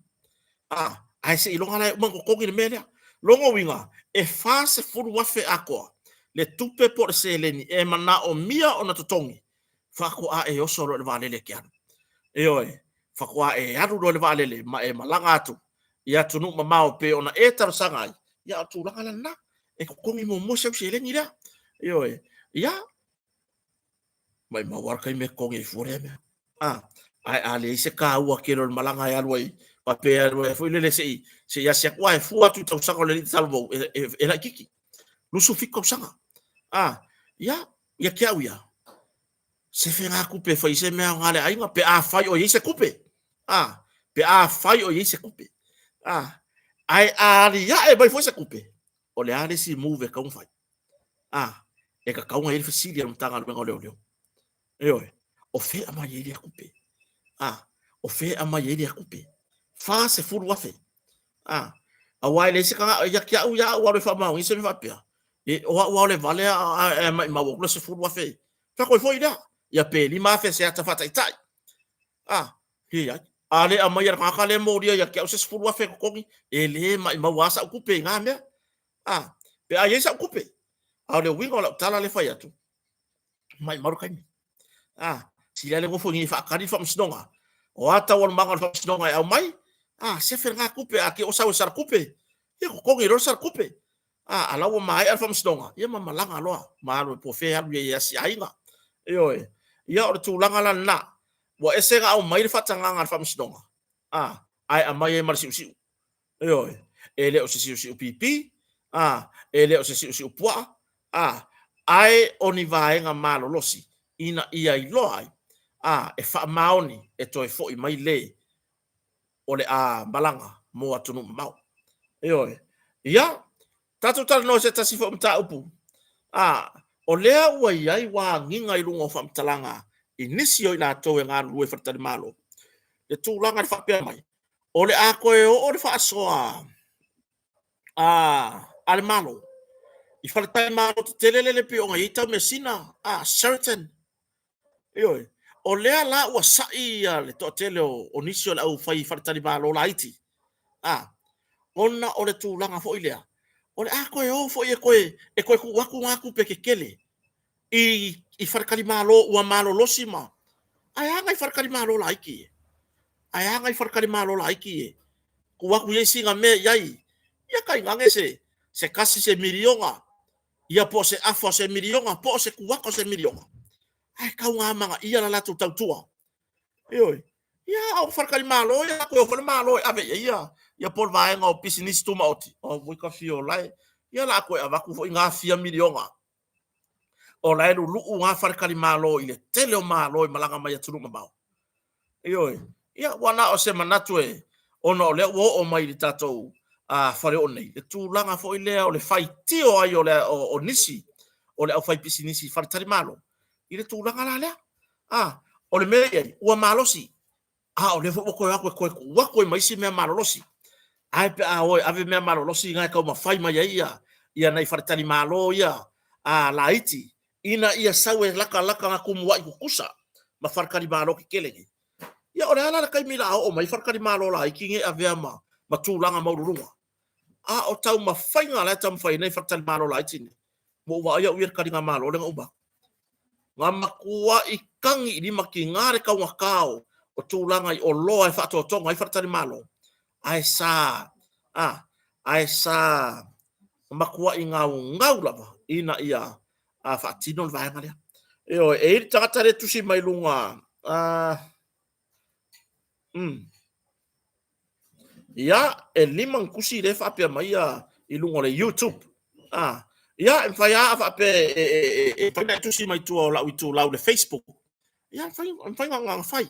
A, ae seiloga la e uma ona totogi le mea lea. Lona uiga, e $40,000 atoa le tupe po o le seleni e manaomia ona totogi. Faatoa e oso loa i le vaalele e te alu. Ioe, faatoa e alu loa i le vaalele ma e malaga atu i atunuu mamao pei ona e talosaga ai, ia o le tulaga la lena. E totogi muamua si au seleni lea. Ioe, ia, maumau lava le taimi e totogi ai fua lea mea. A, ae a leai se taua tele o le malaga e alu ai, faapea e alu ai foi lele se i asi atu, ae fua atu i tausaga o le alii talavou, e laitiiti, 27 tausaga. A, ia, ia te au ia, sefe na tupe e fai ai se mea aoga i le aiga, pe afai o i ai se tupe. A, pe afai o i ai se tupe. A, ae a aliae mai foi se tupe, o le a le isi move e tatau ona fai? A, e tatau ona i ai le fesili a le Matagaluega o Leoleo. Ioe, o fea e aumai ai lea tupe? A, o fea e aumai ai lea tupe? $40,000. A, aua e leai se tagata, ia te au ia au alu e faamaonia se mea faapea. E, o au lava o le vale ae maumau atu le $10,000. Fai foi lea, ia pe $5,000 se ata faataitai. A, leai. A le aumaia e le tagata lea e molia ia te au se $10,000 e totogi, e le maumau lava sau tupe i na mea. A, pe a i ai sau tupe. A o le uiga o lau tala lea e fai atu, maumau le taimi. A, sili lava le nofo i inei e faatali le faamasinoga. O a taualumaga o le faamasinoga e aumai, a, sefe lena tupe, a te i ua sau e sala tupe, ia totogi loa le sala tupe. A, a la ua maea le faamasinoga, ia ma malaga loa, ma alu po o fea e alu i ai e asi aiga. Ioe. Ia o le tulaga la lena, ua ese ona aumai le faatagaga a le faamasinoga, a, ae aumai ai ma le siusiu. Ioe. E le o se siusiu pipi, a, e le o se siusiu puaa, a, ae o ni vaega malolosi ina ia iloa ai, a, e faamaoni e toe foi mai le o le a malaga mo atunuu mamao. Ioe. Ia, tatou talanoa i se tasi foi o mataupu. A, o lea ua i ai wagiga i luga o faamatalaga i nisi o i latou e galulue i faletalimalo, le tulaga i le faapea mai, o le a toe oo le faasoa a le Malo i faletalimalo tetele lele pei ona i ai Taumeasina, a, Sheraton. Ioe. O lea la ua sai ia le toatele o nisi o le au fai faletalimalo laiti, a, ona o le tulaga foi lea, o le a toe o foi e toe tuu atu na tupe tetele i faletalimalo ua malolosi ma, ae a nai faletalimalo laiti ia? Ae a nai faletalimalo laiti ia? Tuu atu i ai sina mea i ai, ia tainane se tasi se miliona, ia po o se afa o se miliona, po o se kuata o se miliona, ae tau na amanaia la latou tautua. Ioe. Ia, a o faletalimalo ia, toe o foi le Malo e ave i ai ia, ia po o le vaega o pisinisi tumaoti, auoi ka fia o lae, ia la toe avatu foi na fia miliona. O la e luluu na faletalimalo i le tele o malo e malaga mai atunuu mamao. Ioe. Ia, ua na o se manatu e, ona o lea ua oo mai i le tatou faleoo nei, le tulaga foi lea o le faitio ai o nisi o le aufaipisinisi i faletalimalo i le tulaga la lea. A, o le mea e i ai, ua malosi, a o lea foi ua toe o atu e toe tuu atu ai ma isi mea malolosi. Ae pe a o e ave mea malolosi na e taumafai mai ai ia nai faletalimalo ia laiti ina ia sau e latalata na tumuai tutusa ma faletalimalo tetele nei. Ia o le a la le taimi o le a oo mai faletalimalo laiti nei e avea ma tulaga maualuluga? A o taumafaiga la e taumafai ai nai faletalimalo laiti nei, ua ou vaai au ia i le taligamalo lea na uma atu. Na matuai tagi i lima tiga le taugata o tulaga i oloa e faatoatoga ai faletalimalo, ae sa, a, ae sa matuai gaugau lava ina ia faatino le vaega lea. Ioe, e i ai le tagata lea e tusi mai luga, Ia, e lima ni tusi lea e faapea mai ia i luga o le YouTube. Ia, e mafai lava a faapea e mafai ona e tusi mai tua o lau itulau i le Facebook. Ia, e mafai ona fai.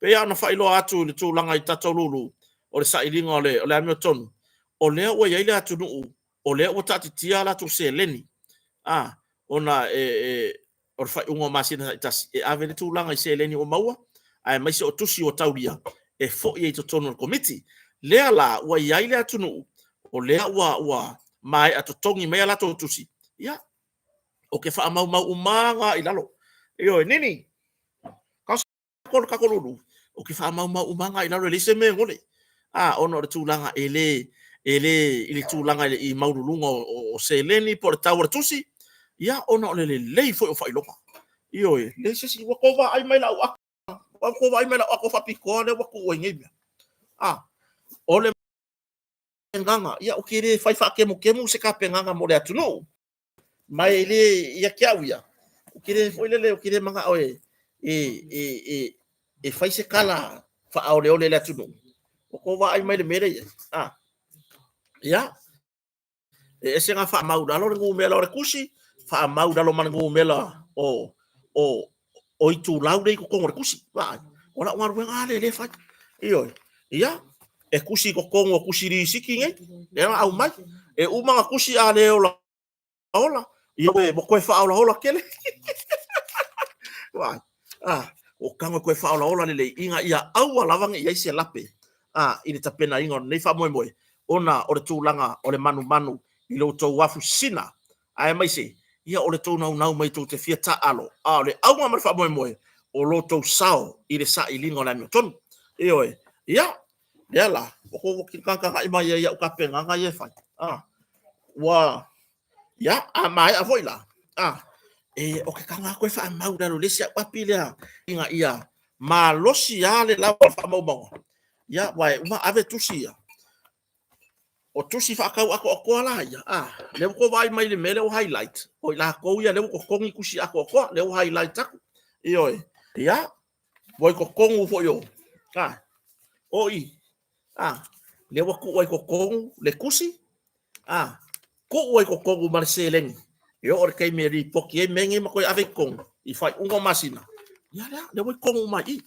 Pei lava ona faailoa atu i le tulaga i tatou lulu, o le sailiga o le amiotonu, o lea ua i ai le atunuu o lea ua taatitia a latou seleni, ona o le faaiuga o masina taitasi e ave le tulaga i seleni ua maua, aemaise o tusi ua taulia e foi ai i totonu o le Komiti. Lea la ua i ai le atunuu o lea ua maea totogi mai a latou tusi, ia, ou te faamaumau uma lava i lalo. Ioe, Nini, ko le tatou lulu, ou te faamaumau uma lava i lalo, e leai se mea e gole. A, ona o le tulaga e le, e le, i le tulaga i maualuluga o seleni po o le tau o le tusi, ia, ona o le lelei foi o faailoga. Ioe, leai se isi, ua tou vaai mai lau ato, ua tou vaai mai lau ato faapitoa lea ua tuu ai nei mea. A, o le gaga, ia ou te le fai faatemutemu se tapenaga mo le atunuu. Ma e le, ia te au ia, ou te le foi lele, ou te le manao e, e, e, e, e fai se tala faaoleole i le atunuu. Ua tou vaai mai i le mea lea e i ai. A, ia, e ese na faamau i lalo le numera o le tusi, faamau i lalo ma le numera o, o, o itulau lea i totonu o le tusi. Vaai, o lau galuega lava lea o lea e fai. Ioe. Ia, e tusi i totonu o tusi lisiti nei, lea na aumai. E uma na tusi a le ola ola, ia ua toe faaolaola tele. Vaai, a, ua tago e toe faaolaola lelei ina ia aua lava ne i i ai se lape a, i le tapenaina o lenei faamoemoe, ona o le tulaga o le manumanu i lo outou afu sisina, aemaise ia o le tou naunau mai tou te fia taaalo, a o le auga ma le faamoemoe o lo outou sao i le sailiga o le amiotonu. Ioe, ia, lea la, ua tou tagatagai mai ai i au tapenaga ia e fai. A, ua, ia, a maea foi la, a, e, o ke taga atu e faamau i lalo i le isi au api lea, ina ia malosi lava le lava o le faamaumauga. Ia, aua e uma ave tusi ia. O tusi faatau atoatoa la ia, a, lea ua tou vaai mai i le mea lea ua highlight, o i latou ia lea ua totogi tusi atoatoa, lea ua highlight atu. Ioe, ia, ua i totonu foi o, a, o i, a, lea ua tuu ai totonu le tusi, a, tuu ai totonu ma le seleni, e oo i le taimi e lipoti ai mea nei ma toe ave i totonu i faaiuga o masina, ia lea, lea ua i totonu uma i i.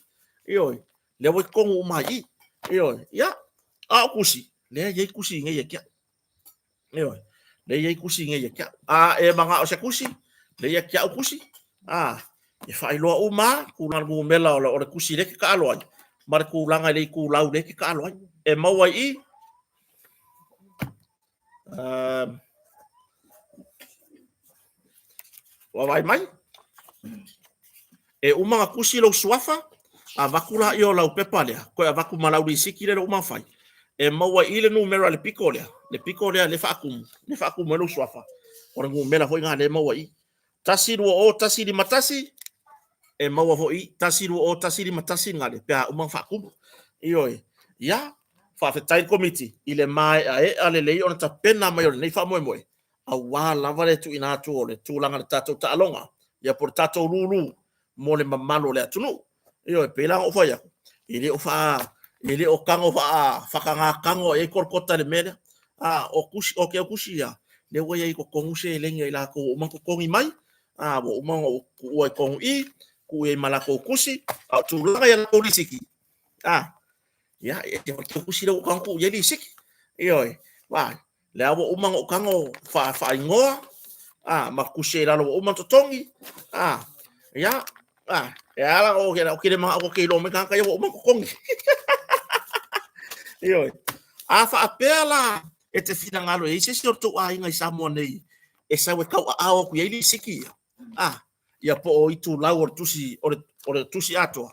Ioe, lea ua i totonu uma i i. Ioe, ia, a o tusi, lea e i ai tusi nei ia te au. Ioe, lea e i ai tusi nei ia te au. A e manao i se tusi, lea ia te au tusi, a, e faailoa uma lava tulaga o le numera o le tusi lea e te taalo ai, ma le tulaga i le itulau lea e te taalo ai. E maua i i, ua vaai mai? E uma ona tusi lou suafa, avatu laia o lau pepa lea, toe avatu ma lau lisiti lea ua uma ona fai. E maua i i le numera i le pito lea, le pito lea lea faatumu, lea faatumu ai lou suafa. O le numera foi lena lea e maua i i. 120151, e maua foi i 120151 lena lea, pe a uma ona faatumu. Ioe. Ia, faafetai le Komiti i le maeaea lelei ona tapena mai o lenei faamoemoe, aua lava le tuuina atu o le tulaga i le tatou taaloga, ia po o le tatou lulu mo le mamalu o le atunuu. Ioe, pei la ona ou fai atu, e le o faa, e le o tago faa, faatagatago i ai Kolokota i le mea lea. A, o tusi, o ke tusi ia, lea ua i ai i totonu seleni a i latou ua uma ona totogi mai, a, ua uma ona ou tuua i totonu i i, tuu i ai ma latou tusi, a o tulaga i a latou lisiti, a, ia, e ese foi le tusi lea ua tago tuu i ai lisiti. Ioe, vaai, lea ua uma ona ou tago faaigoa, a, ma tusi ai i lalo ua uma ona totogi, a, ia, a, e ala o ke, o ke le manao tou te iloa mai tagata ia ua uma ona totogi. Ioe. A faapea la e te finagalo e i ai se isi o le tou aiga i Samoa nei e sau e tauaao atu i ai lisiti ia, a, ia po o itulau o le tusi, o le, o le tusi atoa,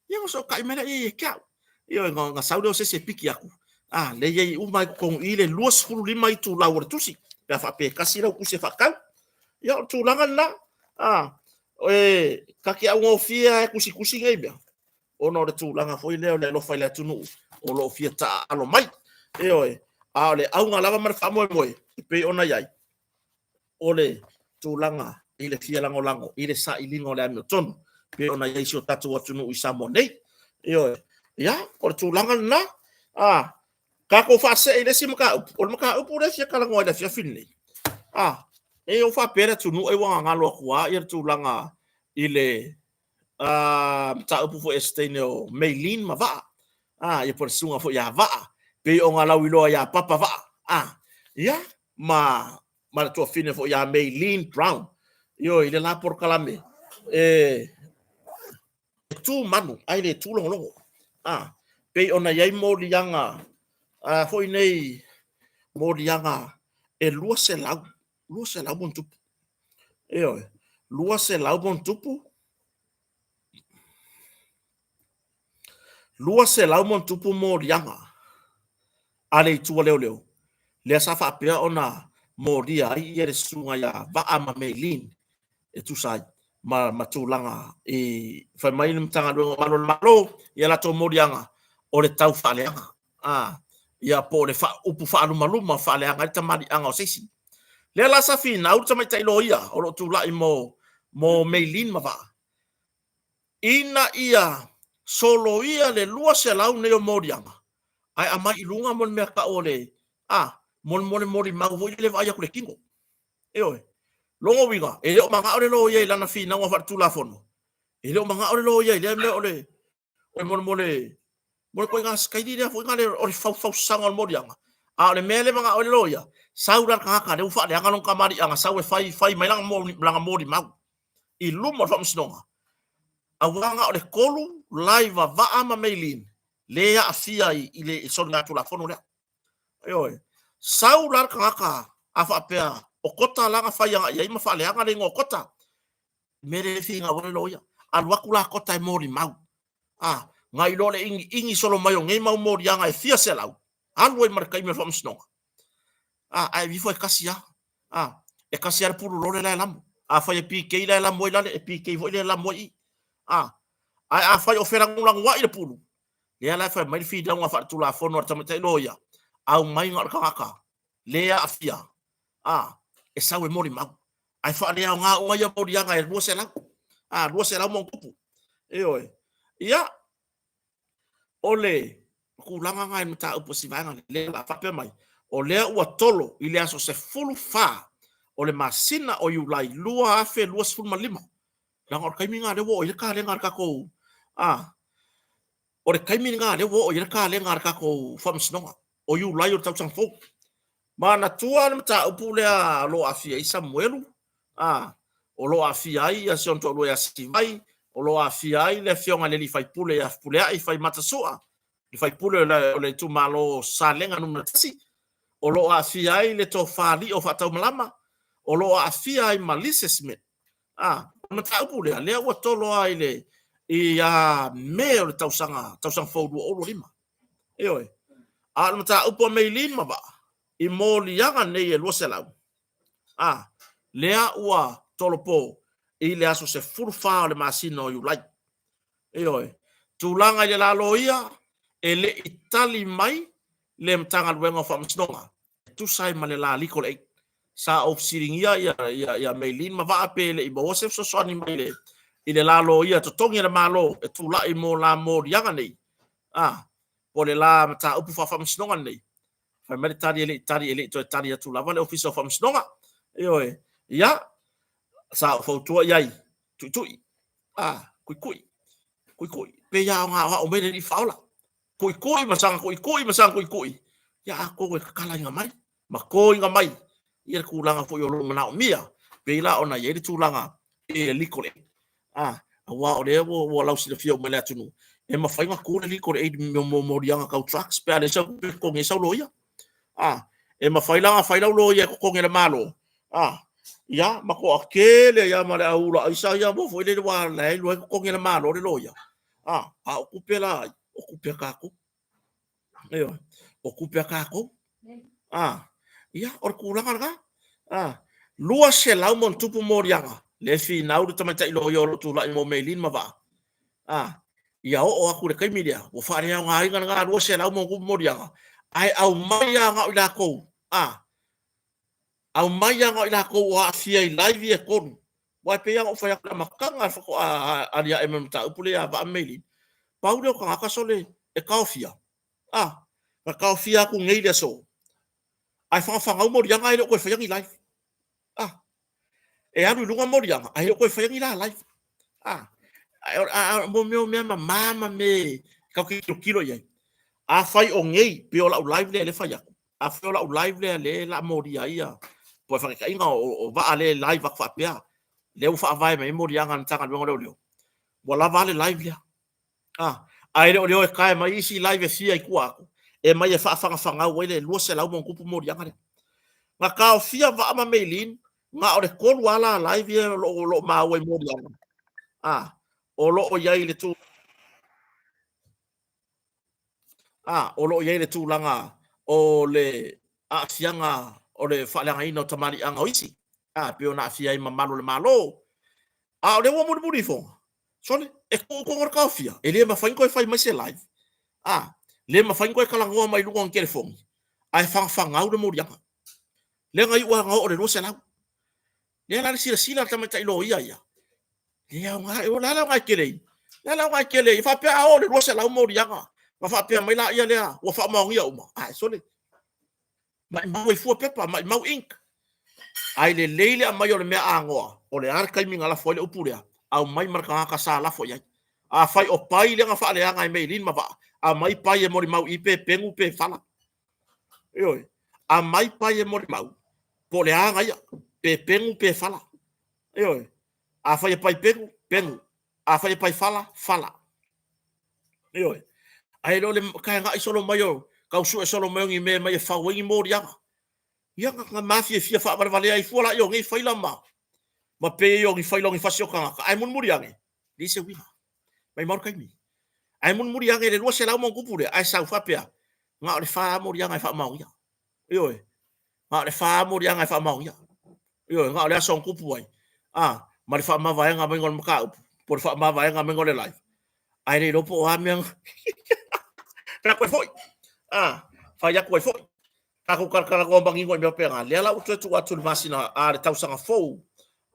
ia ona fesootai mai lea ia te au. Ioe, ona sau lea o se isi e piki atu, a, lea e i ai uma i totonu i i le 25 itulau o le tusi, pe a faapea e tasi lau tusi e faatau. Ia, o le tulaga lena, a, e, ta te augofie lava e tusitusi nei mea, ona o le tulaga foi lea o le alofa i le atunuu o lo o fia taaalo mai. Ioe, a o le auga lava ma le faamoemoe e pei ona i ai, o le tulaga i le fia lagolago i le sailiga o le amiotonu pei ona i ai si o tatou atunuu i Samoa nei. Ioe, ia, o le tulaga lena. A, tatou faasee i le isi mataupu. O le mataupu lea e fia talanoa i le afiafi lenei. A, e ou faapea le atunuu ai ua gagalo atu lava ia le tulaga i le mataupu foi a se teine o Maylene ma Vaa. A, ia po o le susuga foi ia Vaa, pei ona lauiloa ia Papa Vaa. A, ia, ma ma le tuafafine foi ia Maylene Brown. Ioe, i le la polokalame, e tu manu ae le tu logologo. A, pei ona i ai moliaga a, foi nei moliaga e 200, 200 ma ona tupu. Ioe, 200 ma ona tupu, 200 ma ona tupu moliaga a le itu a leoleo, lea sa faapea ona molia ai ia le susuga ia Vaa ma Maylene e tusa ai ma, ma tulaga i fai mai le Matagaluega o Malu o le Malo i a latou moliaga o le tau faaleaga, a, ia po o le fa, upu faalumaluma faaleaga ai le tamaliiaga o se isi. Lea la sa finau le tamaitai loia o lo o tulai mo, mo Maylene ma Vaa, ina ia soloia le 200 nei o moliaga ae aumai i luga mo le mea tau o le, a, mo le mo le molimau foi lele e vaai atu i le tino. Ioe. Lona uiga, e le o manao le loia i lana finauga faaletulafono, e le o manao le loia i lea mea o le o le mo le mo le ituaiga sitaili lea foi lea o le faufausaga o le moliaga. A o le mea lea e manao ai le loia, sau la le tagata lea ua faaleaga lona tamaliiaga, sau e fai fai mai lana molimau i luma o le faamasinoga, aua na o le 3 live a Vaa ma Maylene lea e aafia i le soligatulafono lea. Ioe. Sau la le tagata a faapea o Kota la na fai agai i ai ma faaleaga le igoa o Kota, mea lea e finau ai le loia. Alu atu la Kota e molimau. A, nai lo le iniini solo mai o nei mau moliaga e fia selau, alu ai ma le taimi o le faamasinoga. A, ae ifo e tasi lava. A, e tasi lava le pulu lole la e lamo. Afai e PK la e lamo ai lale, e PK foi lea e lamo ai i. A, ae afai o felagolagoai le pulu, lea la e fai mai le finauga faaletulafono a le tamaitai loia, aumai na o le tagata le aafia, a, e sau e molimau. Ae faaleaoga uma ia moliaga e 200, a, 200 ma ona tupu. Ioe. Ia, o le tulaga lena i le mataupu a si vaega lea la faapea mai, o lea ua tolo i le aso 14 o le masina o Iulai 2025, leaga o le taimi lena lea ua oo i ai le kalega a le tatou, a, o le taimi lena lea ua oo i ai le kalega a le tatou faamasinoga, o Iulai o le tausaga fou. Manatua le mataupu lea o lo o aafia ai Samuelu, a, o lo o aafia ai si ona toalua ia Sivai, o lo o aafia ai le afioga i le alii faipule ia Fepuleai Faimata Sua, le faipule o le itumalo o Salega Nu.1, o lo o aafia ai le tofa Lio Faataumalama, o lo o aafia ai ma Lisa Smith. A, o le mataupu lea, lea ua tolo lava i le ia Me o le tausaga, tausaga fou 2025. Ioe. A o le mataupu a Maylene ma Vaa, i moliaga nei e 200, a, lea ua tolopo i le aso 14 o le masina o Iulai. Ioe. Tulaga i le la loia, e le i tali mai le Matagaluega o Faamasinoga e tusa ai ma le la Legal Aid. Sa ou fesiligia ia, ia, ia Maylene ma Vaa pe le i maua se fesoasoani mai le, i le la loia totogi a le Malo e tulai mo la moliaga nei, a, po o le la mataupu faafaamasinoga lenei. Fai mai le tali e le i tali, e le i toe tali atu lava le Ofisa o Faamasinoga. Ioe. Ia, sa ou fautua i ai, tuitui, a, kuikui, kuikui, pei lava ona aoao mai le Alii Faaola. Kuikui ma saga kuikui ma saga kuikui, ia atonu e tatalaina mai ma toina mai ia le tulaga foi o lo o manaomia, pei la ona i ai le tulaga i le legal aid. A, aua o lea ua lausilafia uma e le atunuu, e mafai ona tu le legal aid mo moliaga tau drugs pe a leai sau tupe e totogi ai sau loia. A, e mafai la ona fai lau loia e totogi e le Malo, a, ia, ma toatele ai lava ma le au ula aisa ia mo foi lele aua la e iloa e totogi e le Malo le loia. A, a o tupe la ai, o tupe a tatou. Ioe, o tupe a tatou. A, ia, o le tulaga lena. A, 200 ma ona tupu moliaga, lea e finau le tamaitai loia o lo o tulai mo Maylene ma Vaa. A, ia oo atu i le taimi lea, ua faaleaogaina lena 200 ma ona tupu moliaga, ae aumai lava na o i latou, a, aumai lava na o i latou o aafia i live ia e tolu. Aua e pei lava ona ou fai atu i le amataga faatoa aliae mai le mataupu lea ia Vaa ma Maylene, pau lea o tagata sole e taofia, a, na taofia atu nei i le aso, ae fagafagau moliaga ae le o toe faia ni live. A, e alu i luga moliaga ae le o toe faia ni la live. A, a, mo mea o mea mama ma me tatou te tilotilo i ai. Afai o nei, pei o lau live lea lea e fai atu, afai o lau live lea lea o le a molia ai ia, po o le faataitaiga o Vaa lea e live atu faapea, lea ua faavae mai ai moliaga a le Matagaluega o Leoleo, ua lava a le live lea. A, ae le o le o e tae mai isi live e fia i tua atu, e mai e faafagafagau ai le 200 ma ona tupu moliaga lea. Na taofia Vaa ma Maylene, na o le tolu lava la live ia o lo o maua i moliaga. A, o lo o i ai le tu a, o lo o i ai le tulaga o le aafiaga o le faaleagaina o tamaliiaga o isi, a, pei ona aafia ai ma malu o le Malo. A o lea ua mulimuli ifoga, sole, e tuu i totonu o le taofia, e le mafai ona toe fai mai se live, a, le mafai ona toe talanoa mai i luga o ni telefoni, ae fagafagau le moliaga. Lea na iu lava ina oo i le 200. Lea la le silasila a le tamaitai loia ia, le aoga, o le a le aoga e tele ai? O le a le aoga e tele ai? E faapea a oo i le 200 moliaga ona faapea mai laia lea ua faamaonia uma? Ae sole, maimau ai fua pepa, maimau ink. Ae lelei le aumai o le mea anoa, o le a le taimi na lafo ai le upu lea, aumai ma le tagata sa lafo i ai. Afai o pai lea na faaleaga e Meilin ma Vaa, aumai pai e molimau i i pe penu pe fala. Ioe, aumai pai e molimau, po o le a ana ia, pe penu pe fala. Ioe, afai e pai penu, penu. Afai e pai fala, fala. Ioe, ae le o le taegai solo mai o tau sue solo mai o ni mea e mai e fau ai ni moliaga. Ia, na mafiafia faavalevalea ai fua laia o nei faila ma pei o ni faila o ni fasi o tagata, ae mulimuli ane, leai se uiga. Maimau le taimi. Ae mulimuli ane i le 200 ma ona tupu lea, ae sau faapea, na o le fa lava moliaga e faamaonia. Ioe, na o le fa lava moliaga e faamaonia. Ioe, na o le aso na tupu ai, a, ma le faamavaega maiga o le mataupu, po o le faamavaega maiga o le live, ae le iloa po o a mea na toe foi, a, fai atu ai foi. Tatou talatalanoa manino i mea faapena, lea la ua toe tuu atu i le masina, a, le tausaga fou,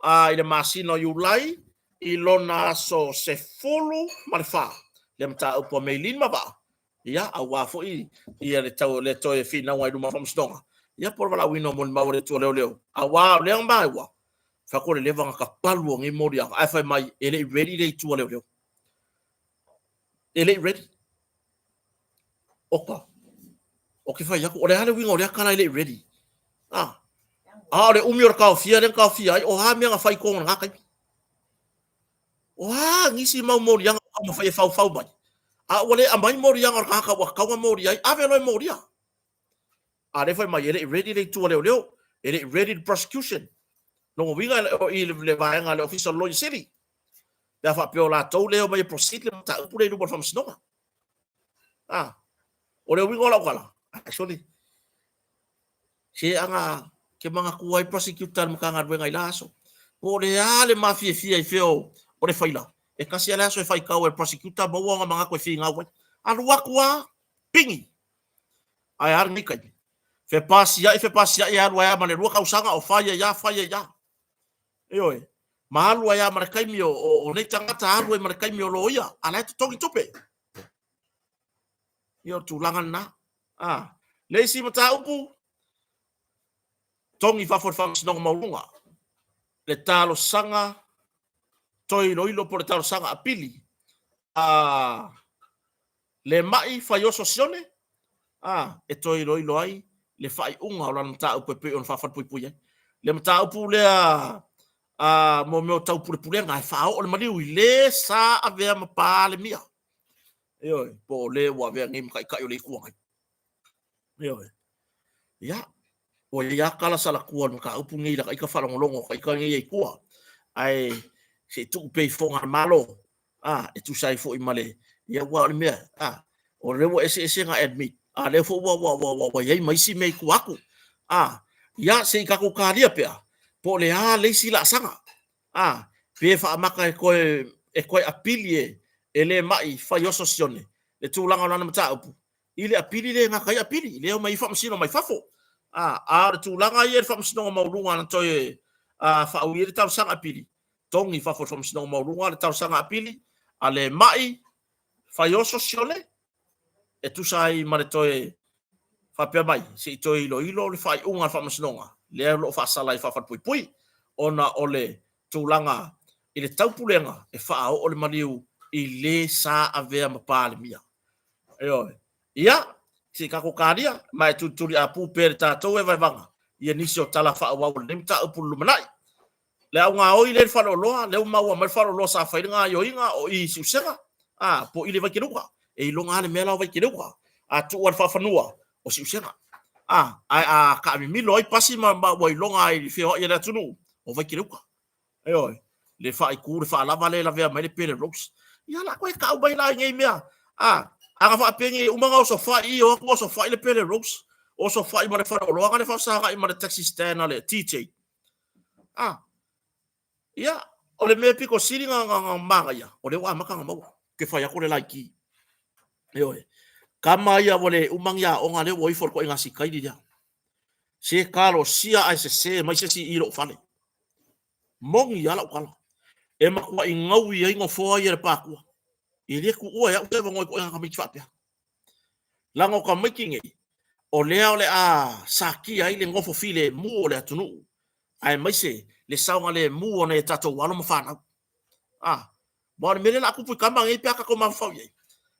a, i le masina o Iulai, i lona aso 14, le mataupu a Meilin ma Vaa, ia, aua foi ia le tau le toe finauga i luma o le faamasinoga, ia po o le valaauina o molimau a le Atua leoleo, aua o lea na maua, fai atu o le leva ona tapalu o nei moliaga, ae fai mai e le i ready le itu a leoleo. E le i ready. Oka, o ke fai aku, o le a le uiga o lea tala e le i ready? Ah, a o le umi o le taofia lea na taofia ai, o a mea na fai i totonu o lena taimi? O a nisi mau moliaga ua taumafai e faufau mai, a ua le aumai moliaga o le tagata ua tatau ona molia ai, ave loa e molia. A lea fai mai e le i ready le itu a leoleo, e le i ready le prosecution. Lona uiga o i le vaega a le Ofisa o le Loia Sili, pe a faapea o latou lea e omai e proceed le mataupu lea i luma o le Faamasinoga. A, o le uiga o lau tala, ai sole, se aga ke manatua ai prosecutor a le Matagaluega i la aso. Po o le a le mafiafia i fea o le faila, e tasi lava le aso e faitau ai e le prosecutor maua ona manatu e finau ai. Alu atu lava, pigi! Ae a lenei taimi? Fepasia'i, fepasia'i e alu ai lava ma le lua tausaga o fai ai lava, fai ai lava. Ioe. Ma alu ai lava ma le taimi o nei tagata, alu ai ma le taimi o loia, a o la e totogi tupe. Ia o le tulaga lena. A, le isi mataupu, togi i fafo o le Faamasinoga Maualuga, le talosaga toe iloilo po o le talosaga apili a le ma'i Faioso Sione, a, e toe iloilo ai le faaiuga o lana mataupu e pei ona faafalepuipui ai. Le mataupu lea a, mo mea o tau pulepulega e faaoo le maliu i le sa avea ma Palemia. Ioe, po o le ua avea nei ma Taitai o le Itu Agai. Ioe. Ia, ua i ai lava tala salatua o le mataupu lenei i lata ita faalogologo o ita nei i tua, ae se i tuu pea i fofoga a le Malo, a, e tusa ai foi ma le, ia aua o le mea, a, o lea ua eseese na admit, a lea foi ua, ua, ua, ua, ua i ai ma isi mea i tua atu. A, ia, se i tatou talia pea, po o le a le isi laasaga, a, pe faamata e toe, e toe apili e, e le ma'i Faioso Sione le tulaga o lana mataupu, i le apili lea e gata ai apili, lea e omai ai faamasino mai fafo. A, a o le tulaga ia i le Faamasinoga Maualuga na toe faaui ai le talosaga apili, togi i fafo o le Faamasinoga Maualuga le talosaga apili a le ma'i Faioso Sione e tusa ai ma le toe faapea mai se i toe iloilo le faaiuga a le Faamasinoga lea o lo o faasala ai faafalepuipui ona o le tulaga i le taupulega e faaoo le maliu i le sa avea ma Palemia. Ioe. Ia, se i tatou talia, ma e tulituliapu pea i le tatou e vaevaga ia nisi o tala faaauau o lenei mataupu i le lumanai. Le augaoi lea i le faleoloa, lea ua maua mai le faleoloa sa fai le gaoioiga o i i Siusega, a, po o i le Vaikeleuta. E iloga lava le mea la o Vaikeleuta. A tuu lava i le faafanua, o Siusega. A, ae a taamimilo ai pasi ma, ma ua iloga ai i le feoai a le atunuu, o Vaikeleuta. Ioe, le faaitu, le faalava lea e lavea mai le pele rose. Ia la koe tau mai la i nei mea. A, a na faapea nei, uma na osofai i, o atu osofai le pele rose, osofai ma le faleoloa na le faafesagai ma le taxi stand a le TJ. A, ia, O le mea pito sili na manaia, o lea ua amata ona maua, ke fai atu le laiti. Ioe. Kama ia ua le uma ni aoga lea ua ifo i le toaiga sikaili lea. Se talosia ae sese mai se isi i lou fale. Moni lava lau tala. E matuai gaui ai nofoa ia i le patua. E le tuua e au se avanoa i toaiga tamaiti faapea. Leaga o tamaiti nei, o lea o le a satia ai le nofo filemu o le atunuu, aemaise le saogalemu o nai a tatou alo ma fanau. A, aua o le mea lea o le a tupu i tama nei pe a tatou mafaufau i ai,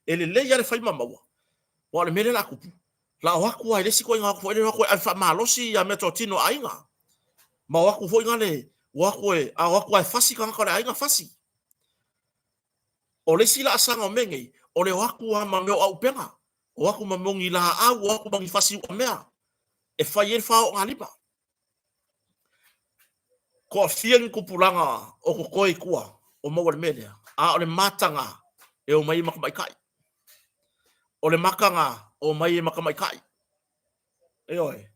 e lelei lava le fai ma maua, aua o le mea lea o le a tupu, o le a o atu lava i le isi ituaiga o atu foi lea, o atu e ave faamalosi ia meatotino a aiga, ma o atu foi lale, o atu e, a o atu lava e fasi tagata o le aiga, fasi. O le isi laasaga o mea nei, o le o atu lava ma mea o aupega, o atu ma mea o ni laau, o atu ma ni fasi uamea e fai ai le faogalima. Toafia ni tupulaga o totoe i tua o maua i le mea lea, a o le mataga e omai ai ma tamaitai. O le mataga omai ai ma tamaitai. Ioe.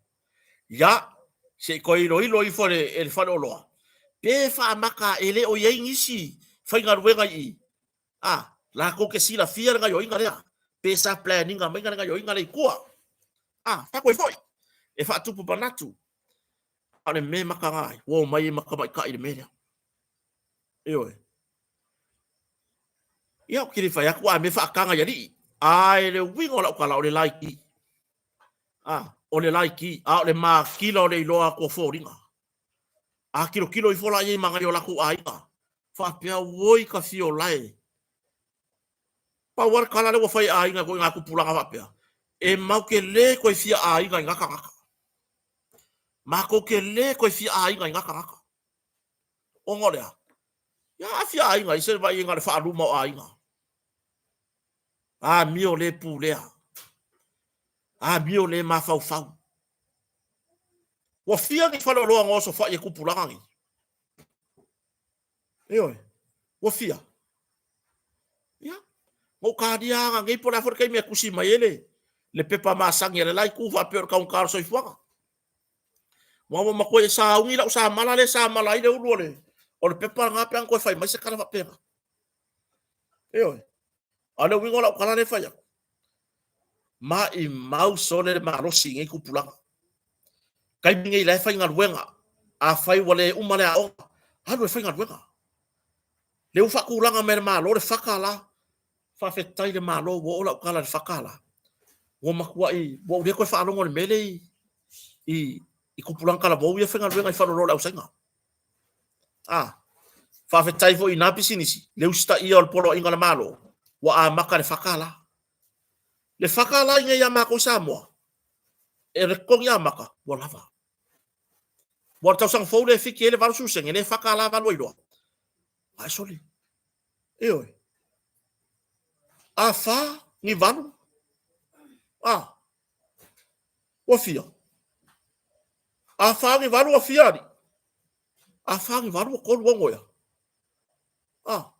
Ia, se i toe iloilo ifo e le faleoloa, pe faamata e le o i ai nisi faigaluega i i, a, latou te silafia le gaioiga lea, pe sa plan ina mai le gaioiga lea i tua. A, fai atu ai foi, e faatupu manatu, a o le mea e mataga ai, ua omai ai ma tamaitai i le mea lea. Ioe. Ia, ou te le fai atu a mea faataga i alii, ae le uiga o lau tala, o le laiti. A, o le laiti, a o le makila o le iloa atu o foliga. A tilotilo ifo la i ai ma nai o latou aiga, faapea, Oi ka fiola e! Pau lava le tala lea ua fai e aiga i ituaiga tupulaga faapea, e matou te le toe fia aiga i na tagata. Matou te le toe fia aiga i na tagata. Ona o le a? Ia a fia aiga i se vaai na o le faaluma o aiga. Amio le pulea. Amio le mafaufau. Ua fia ni faleoloa na osofai e tupulaga nei? Ioe, ua fia. Ia, na ou talia lava nei po o le a foi le taimi e tusi mai ai le pepa masani a le la itu faapea o le taugata o le soifuaga. Aua ua matua sauni lau samala lea e samala ai le ulu o le pepa lena pe a na toe fai mai se tala faapena. Ioe. A o le uiga o lau tala lea e fai atu, maimau sole le malosi i nei tupulaga. Taimi nei la e faigaluega, afai ua le uma le aoga, alu e faigaluega. Lea ua faatulaga mai e le Malo le FACA la. Faafetai i le Malo ua oo lau tala i le FACA la. Ua matuai, ua ou le toe faalogo i le mea lea i tupulaga talavou ia e faigaluega i faleoloa o le ausaina. A, faafetai foi i na pisinisi, le usitaia o le poloaiga a le Malo, ua amata le FACA la. Le FACA la i inei ia matou i Samoa, e le totogi amata, ua lava. Ua o le tausaga fou lea e fiki ai le 80 sene, lea e FACA la valu ai loa. Ae sole. Ioe. A fa, ni valu. A, ua fia. A fa ni valu ua fia alii. A fa ni valu ua 36 ea. A,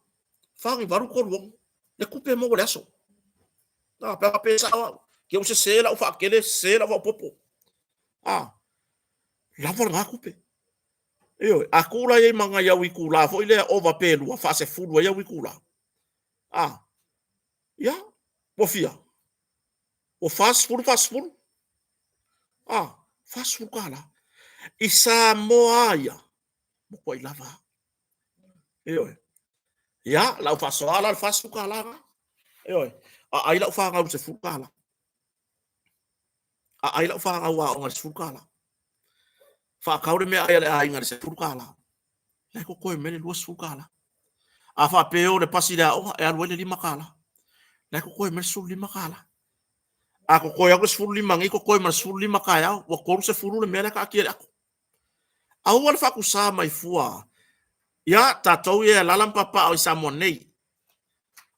fa ni valu 36. Le tupe e maua i le aso. A, pe a faapea e sao au, ke ua sese lau faatele, sese lau faaopoopo. A, lava lena tupe. Ioe, a tuu la i ai ma nai au itula foi lea ova pe lua, faasefulu ai au itula. A, ia, ua fia? Ua 40, 40. A, 40 tala. I Samoa a ia, matuai lava. Ioe. Ia, lau faasoa la le 40 tala na. Ioe. A ai lau fanau i le 10 tala. A ai lau fanau aoga i le 10 tala. Faatau le meaai a le aiga i le 10 tala. La e totoe mai le 20 tala. A faapea o le pasi i le aoga, e alu ai le 5 tala. La e totoe mai le 15 tala. A totoe atu le 15 nei, totoe ma le 15 taeao, ua 30 le mea lea e taatia i le ato. Aua le faatusa mai fua ia tatou ia e alaala ma papaaao i Samoa nei.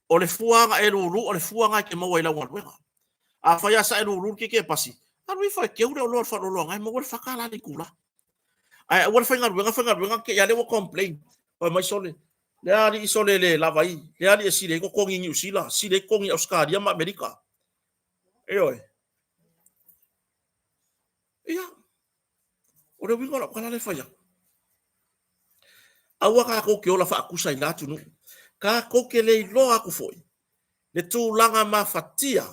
O le fua na e lulu, o le fua na e te maua i lau galuega. Afai lava sa e lulu le ticket pasi, alu ifo e teu le oloa i le faleoloa na e maua le FK la le itula. Ae aua le faigaluega, faigaluega te i a lea ua complain. Fai mai sole, le alii sole le lava ai, le alii e sili ai totogi i Niu Sila, sili ai totogi i Ausetalia ma Amerika. Ioe. Ia, o le uiga o lau tala lea e fai atu. Aua kākou ke ola faakusa i la atunuu. Kākou ke le iloa aku foi le tulaga mafatia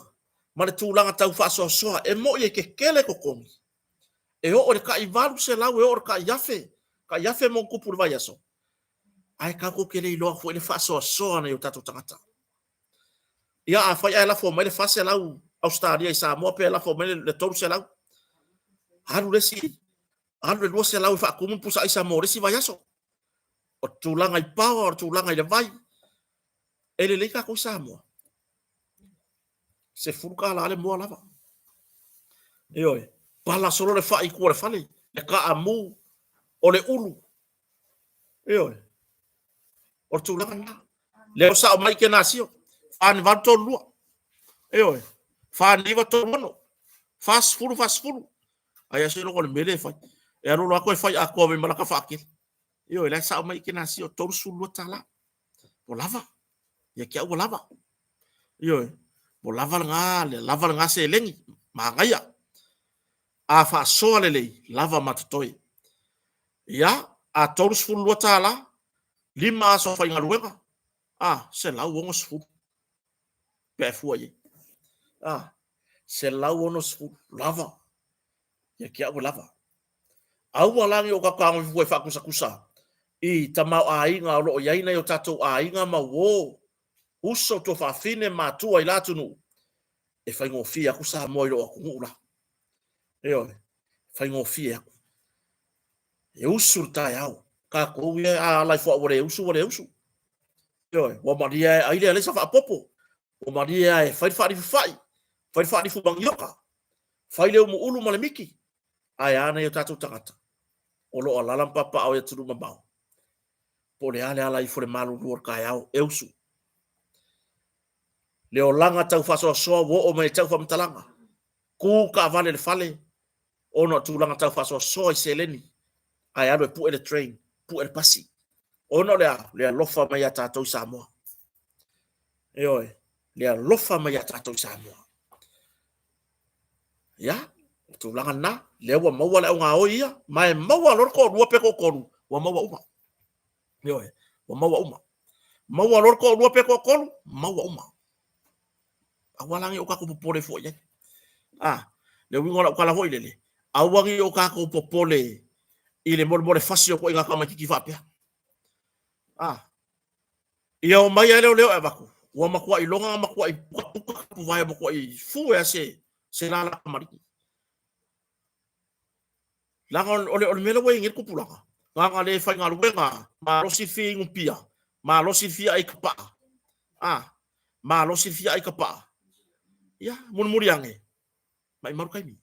ma le tulaga tau faasoasoa e moʻi e kekele totogi. E oo i le tai 800, e oo i le tai afe, tai afe ma ona tupu i le vaiaso. Ae tatou te le iloa foi le faasoasoa a nai o tatou tagata. Ia afai ae lafo mai le 400 Ausetalia i Samoa pe lafo mai le 300, alu le isi, alu le 200 e faatumu le pusa aisa mo le isi vaiaso. O le tulaga i power, o le tulaga i le vai. E lelei tatou i Samoa. $10 le moa lava. Ioe, pala solo le fai i tua o le fale, le kaamu, o le ulu. Ioe, o le tulaga lena. Lea ua sao mai Kenasio, 4832. Ioe, 4936, 40 40. Ai a seiloga o le mea lea e fai. E alu alu atu e fai atoa mai ma lata faatele. Ioe, la e sao mai Kenasio, $32. Ua lava. Ia te au ua lava. Ioe, ua lava lena, lava lena seleni, manaia. A faasoa lelei, lava ma totoe. Ia, a $32, 5 aso faigaluega, a, 160 pe a e fua i ai. A, 160, lava. Ia te au e lava. Aua la ne i o tatou fetagofi fua e faatusatusa i tamaoaiga o lo o i ai nai o tatou aiga ma uo, uso, tuafafine, matua i la atunuu, e faigofie atu Samoa i lou atunuu la. Ioe, faigofie atu. E usu le taeao. Tatou ia a ala ifo ua le usu, ua le usu. Ioe, ua malie lava e ai le alaisa faapopo. Ua malie lava e fai le faalifu fai, fai le faalifu manioka, fai le umuulu ma le miki. Ae a nai o tatou tagata o lo o alala ma papaao i atunuu mamao? Po o le a le ala ifo le malulu o le taeao e usu. Le olaga tau faasoasoa ua oo mai ia te au faamatalaga. Tu taavale i le fale ona o tulaga tau faasoasoa i seleni ae alu e pue le train, pue le pasi. Ona o le a? Le alofa mai ia tatou i Samoa. Ioe, le alofa mai ia tatou i Samoa. Ia, o tulaga lena, lea ua maua le augaoi ia, ma e maua loa le toalua pe toatolu, ua maua uma. Ioe, ua maua uma. Maua loa le toalua pe toatolu, maua uma. Aua la ne i o tatou popole fua i ai. A, le uiga o lau tala foi lele, aua ne i o tatou popole i le molemole fasi o ituaiga tamaitiiti faapea. A, ia omai lava leoleo e avatu, ua matuai iloga ona matuai pukapuka tapuvae, matuai fue lava se lala tamalii. Leaga o le mea lea ua i ai nei le tupulaga, na ona le faigaluega, malosi le fia inu pia, malosi le fia ai tapaa, a, malosi le fia ai tapaa. Ia, mulimuli ane, maimau le taimi.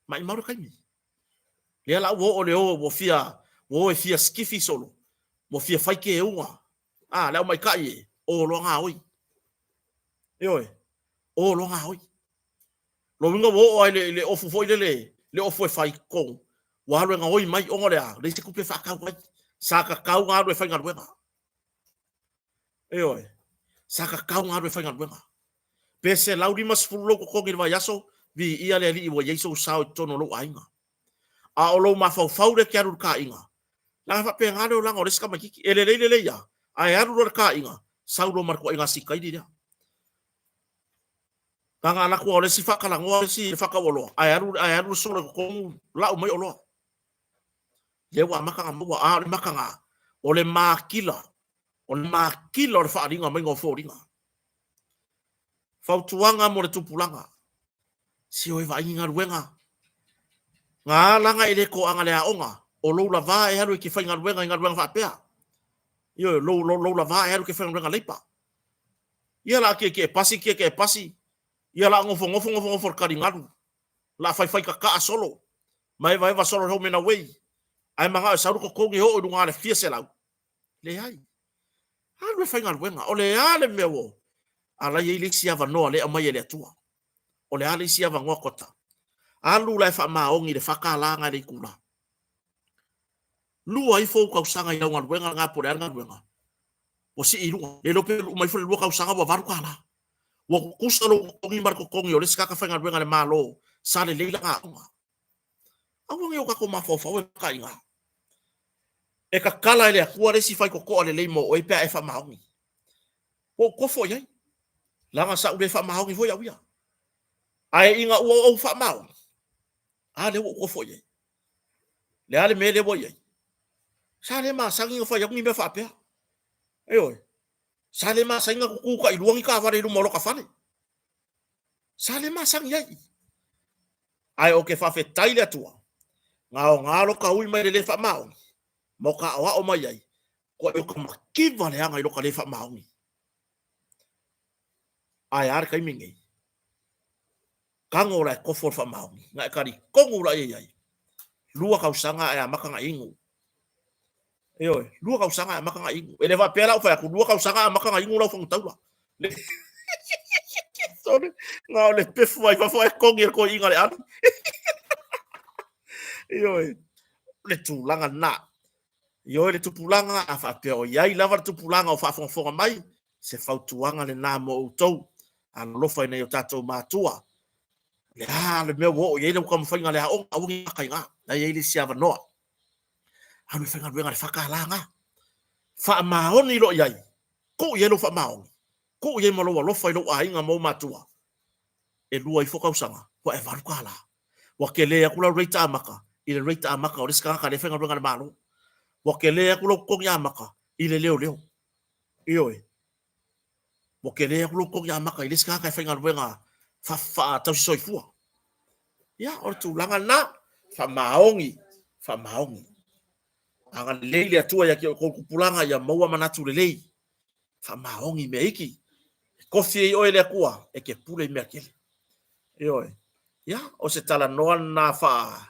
Maimau le taimi. Lea la ua oo le o, ua fia, ua o e fia sikifi solo, ua fia fai keuga. A, le aumaikai e, o loa gaoi. Ioe, o loa gaoi. Lona uiga ua oo lava i le ofu foi lele, le ofu e fai totonu, ua alu e gaoi mai ona o le a? Leai se tupe e faatau ai. Sa tatau ona alu e faigaluega. Ioe, sa tatau ona alu e faigaluega. Pe 150 lou totogi i le vaiaso, viia le Alii ua i ai sou sao i totonu o lou aiga. A o lou mafaufau lea e te alu i le taaiga, leaga e faapena le olaga o le isi tamaitiiti, e lelei lelei lava, ae alu loa i le taaiga, sau loa ma le ituaiga sitaili lea. Leaga a alu atu lava o le isi faatalanoa le isi faatau oloa, ae alu, ae alu le solo i totonu, lau mai oloa. Lea ua amata ona maua, a o le mataga, o le makila, o le makila o le faaaliga maiga o foliga. Fautuaga mo le tupulaga, se o e vaai ni galuega. Ga alaga e le toaga le aoga, o lou lavā e alu e te faigaluega i galuega faapea. Ioe, lou, lou, lou lavā e alu e te faigaluega leipa. Ia la tietie pasi tietie pasi, ia la nofonofo nofonofo i le taligalu, la faifai tataa solo, ma evaeva solo i le home and away, ae manao e sau le totogi e oo i luga le fia selau. Leai. Alu e faigaluega. O le a le mea ua alai ai le isi avanoa lea e aumai e le Atua? O le a le isi avanoa kota? Alu la e faamaoni i le $4 na i le itula. Lua ifo ou tausaga i lau galuega lena po o le a le galuega. Ua sii i luga. Le iloa pe uma ifo le 2 tausaga ua $8. Ua tutusa lou totogi ma le totogi o le isi tagata faigaluega a le Malo sa lelei lana aoga. Aua ne i o tatou mafaufau e maka i ina. E kakala e le Atua le isi faitotoa lelei mo oe pe a e faamaoni. Ua ou tofo i ai, leaga sa ou le faamaoni foi au ia. Ae ina ua ou faamaoni, a lea ua ou tofo i ai. Le a le mea lea ua i ai? Sa le masani ona fai atu ni mea faapea. Ioe. Sa le masani ona tutu tailua ni taavale i luma o lota fale. Sa le masani ai. Ae ou te faafetai i le Atua, na aoga lota ui mai le le faamaoni, ma o ka aoao mai ai, koe o ka mativa leaga i lota le faamaoni. Ae a le taimi nei? Tago la e kofo le faamaoni, na e talitonu la i ai, 2 tausaga ae amata na inu. Ioe, 2 tausaga ae amata na inu. E le faapea la ou fai atu, 2 tausaga ae amata na inu lau fagutaula. Sorry, na o le pefu ai fafo ae togi e le toeaina le ali. Ioe, o le tulaga lena. Ioe le tupulaga, a faapea o i ai lava le tupulaga o faafogafoga mai, se fautuaga lena mo outou, alolofa i nai o tatou matua. Le a le mea ua oo i ai lau taumafaiga i le aoga, aua ne i maka i ina, la e i ai le isi avanoa. Alu e faigaluega i le FK na. Faamaoni loa i ai, tuu i ai lou faamaoni, tuu i ai ma lou alofa i lou aiga ma ou matua. E 2 ifo tausaga, ua e $8. Ua tele atu lau rate amata i le rate amata o le isi tagata lea e faigaluega i le Malo. Ua tele atu lou totogi amata i le leoleo. Ioe. Ua tele atu lou totogi amata i le isi tagata e faigaluega faatausi soifua. Ia, o le tulaga lena, faamaoni, faamaoni. Agalelei le Atua ia te outou tupulaga ia maua manatu lelei. Faamaoni mea iki. E kofi ai oe le Atua e te pule i mea tele. Ioe. Ia, o se talanoa lena faa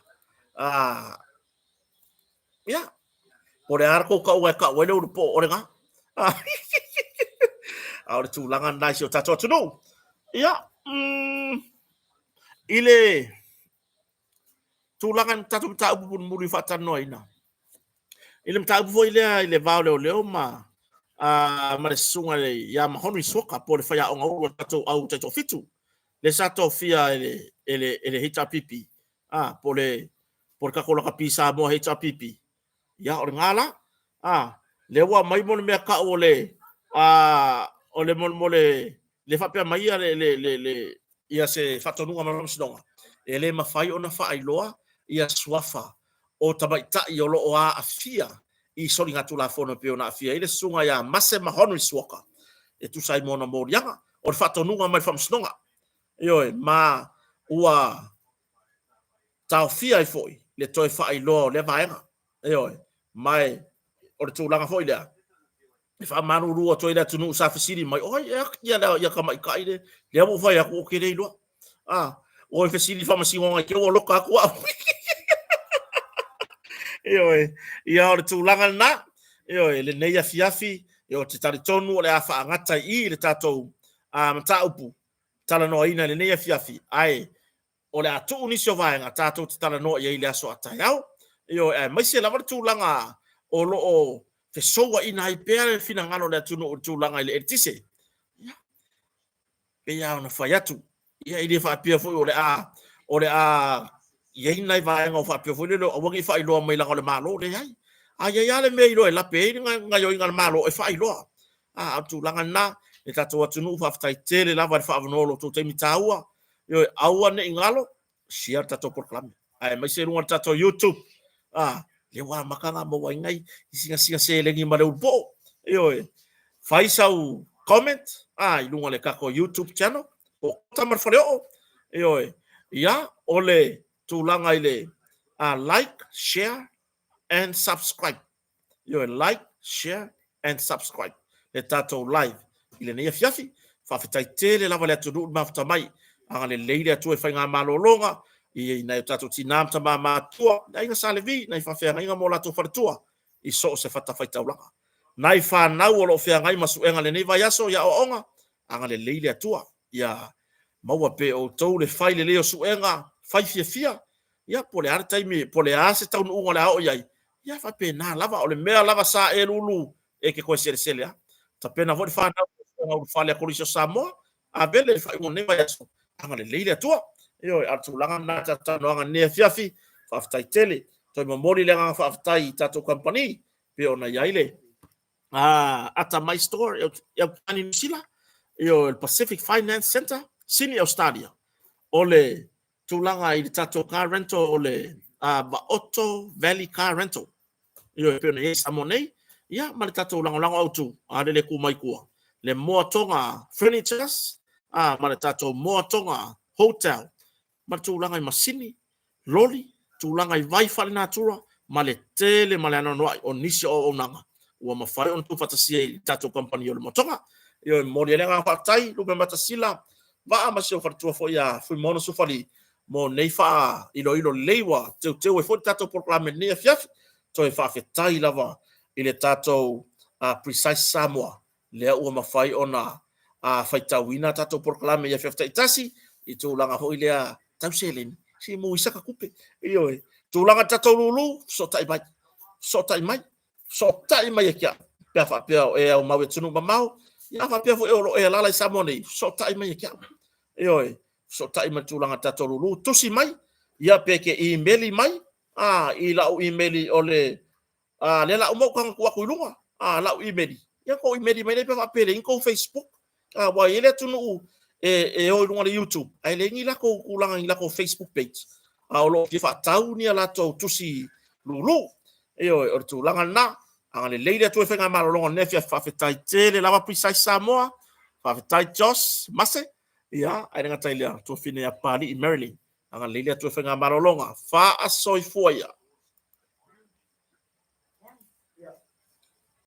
ia, po o le a le tou tauga e tau ai le ulupoo o lena. A o le tulaga lena i si o tatou atunuu. Ia, i le tulaga i le tatou mataupu mulimuli faatalanoaina, i le mataupu foi lea i le va o leoleo ma ma le susuga ia Mahonri Suoka po o le faiaoga ulu a le tatou au taitoafitu, lea sa tofia e le HRPP, po o le tatou lakapi Samoa HRPP. Ia, o lena la, lea ua aumai mo le mea tau o le o le mo le le faapea mai ia le ia se faatonuga ma le Faamasinoga, e le mafai ona faailoa ia suafa o tamaitai o lo o aafia i soligatulafono e pei ona aafia ai le susuga ia Mase Mahonri Suoka e tusa ai ma ona moliaga. O le faatonuga mai le Faamasinoga, ioe, ma ua taofia ai foi le toe faailoa o lea vaega. Ioe, ma o le tulaga foi lea, e faamalulu atu ai le atunuu sa fesili mai, o ai ea ia tamaitai le, lea ua ou fai atu, ou te le iloa. Ua fesili i faamasinoga i te ua loka atu au. Ioe, ia o le tulaga lena, ioe, lenei afiafi, ou te talitonu o le a faagata i i le tatou mataupu talanoaina i lenei afiafi, ae o le a tuu nisi o vaega tatou te talanoa i ai i le aso a taeao. Ioe, aemaise lava le tulaga o lo o fesouaina ai pea le finagalo o le atunuu i le tulaga i le eletise. Ia, pei lava ona fai atu, ia e le faapea foi o le a o le a i ai nai vaega o faapea foi lele aua ne i faailoa mai leaga o le Malo, leai. A i ai lava le mea e iloa e lape ai le gaoioiga a le Malo e faailoa. A o le tulaga lena, le tatou atunuu, faafetai tele lava i le faaavanoa o lo outou taimi taua. Ioe, aua ne i galo, share le tatou polokalame, aemaise i luga o le tatou YouTube. Lea ua amata ona maua ai nai sinasina seleni ma le ulupoo. Ioe, fai sau comment i luga o le tatou YouTube channel, po o Kota ma le Faleoo. Ioe, ia, o le tulaga i le like, share and subscribe. Ioe, like, share and subscribe le tatou live i lenei afiafi. Faafetai tele lava le atunuu i le mafuta mai. Agalelei le Atua i faigamalologa i nai o tatou tinā ma tamā matutua, le aiga Sa Levi, nai faafeagaiga ma o latou faletua i so o se fatafaitaulaga. Nai fanau o lo o feagai ma suega i lenei vaiaso i aoaoga, agalelei le Atua ia maua pea e outou le fai lelei o suega, fai fiafia, ia po o le a le taimi, po o le a se taunuuga o le a oo i ai, ia faapena lava, o le mea lava sa e lulu e te toe selesele lava. Tapena foi le fanau i suega ulufale a Kolisi o Samoa, Avele i le faaiuga o lenei vaiaso, agalelei le Atua. Ioe, a o le tulaga lena i le tatou talanoaga i lenei afiafi, faafetai tele. Toe momoli le agaga faafetai i tatou kamupani. Pei ona i ai le Atamai Store i Aukilani, Niu Sila, ioe, le Pacific Finance Centre, Sydney, Australia. O le tulaga i le tatou car rental o le Vaoto Valley Car Rental, ioe, pei ona i ai i Samoa nei, ia ma le tatou lagolago autu a le le tu mai tua, le Moa Toga Furnitures, ma le tatou Moa Toga Hotel, ma le tulaga i masini, loli, tulaga i vai faalenatura ma le tele ma le anoanoai o nisi o auaunaga ua mafai ona tuufaatasia i le tatou kamupani o le Moa Toga. Ioe, e momoli ai le agaga faafetai Lupematasila Vaa ma si ou faletua foi ia Fuimaono Sufali mo nei faailoilo lelei ua teuteu ai foi le tatou polokalame i lenei afiafi. Toe faafetai lava i le tatou Precise Samoa lea ua mafai ona faitauina tatou polokalame i afiafi taitasi i tulaga foi lea tau seleni, se maua ai sata tupe. Ioe, tulaga i le tatou lulu, fesootai mai, fesootai mai, fesootai mai ia te au pe a faapea o e aumau i atunuu mamao, a faapea foi o lo o e alaala i Samoa nei, fesootai mai ia te au. Ioe, fesootai mai i le tulaga i le tatou lulu, tusi mai, ia pe te imeli mai i lau imeli o le lea la uma ona tuu atu i luga lau imeli, ia ona outou imeli mai lea pe a faapea e leai ni tou Facebook. Aua e i ai le atunuu e o i luga o le YouTube ae leai ni latou tulaga i ni latou Facebook page, a o lo o fia faatau ni a latou tusi lulu. Ioe, o le tulaga lena. Agalelei le Atua i faigamalologa o lenei afiafi. Faafetai tele lava Precise Samoa, faafetai Josh Mase, ia, ae le gata i lea, tuafafine ia Papalii Marilyn. Agalelei le Atua i faigamalologa. Faasoifua ia.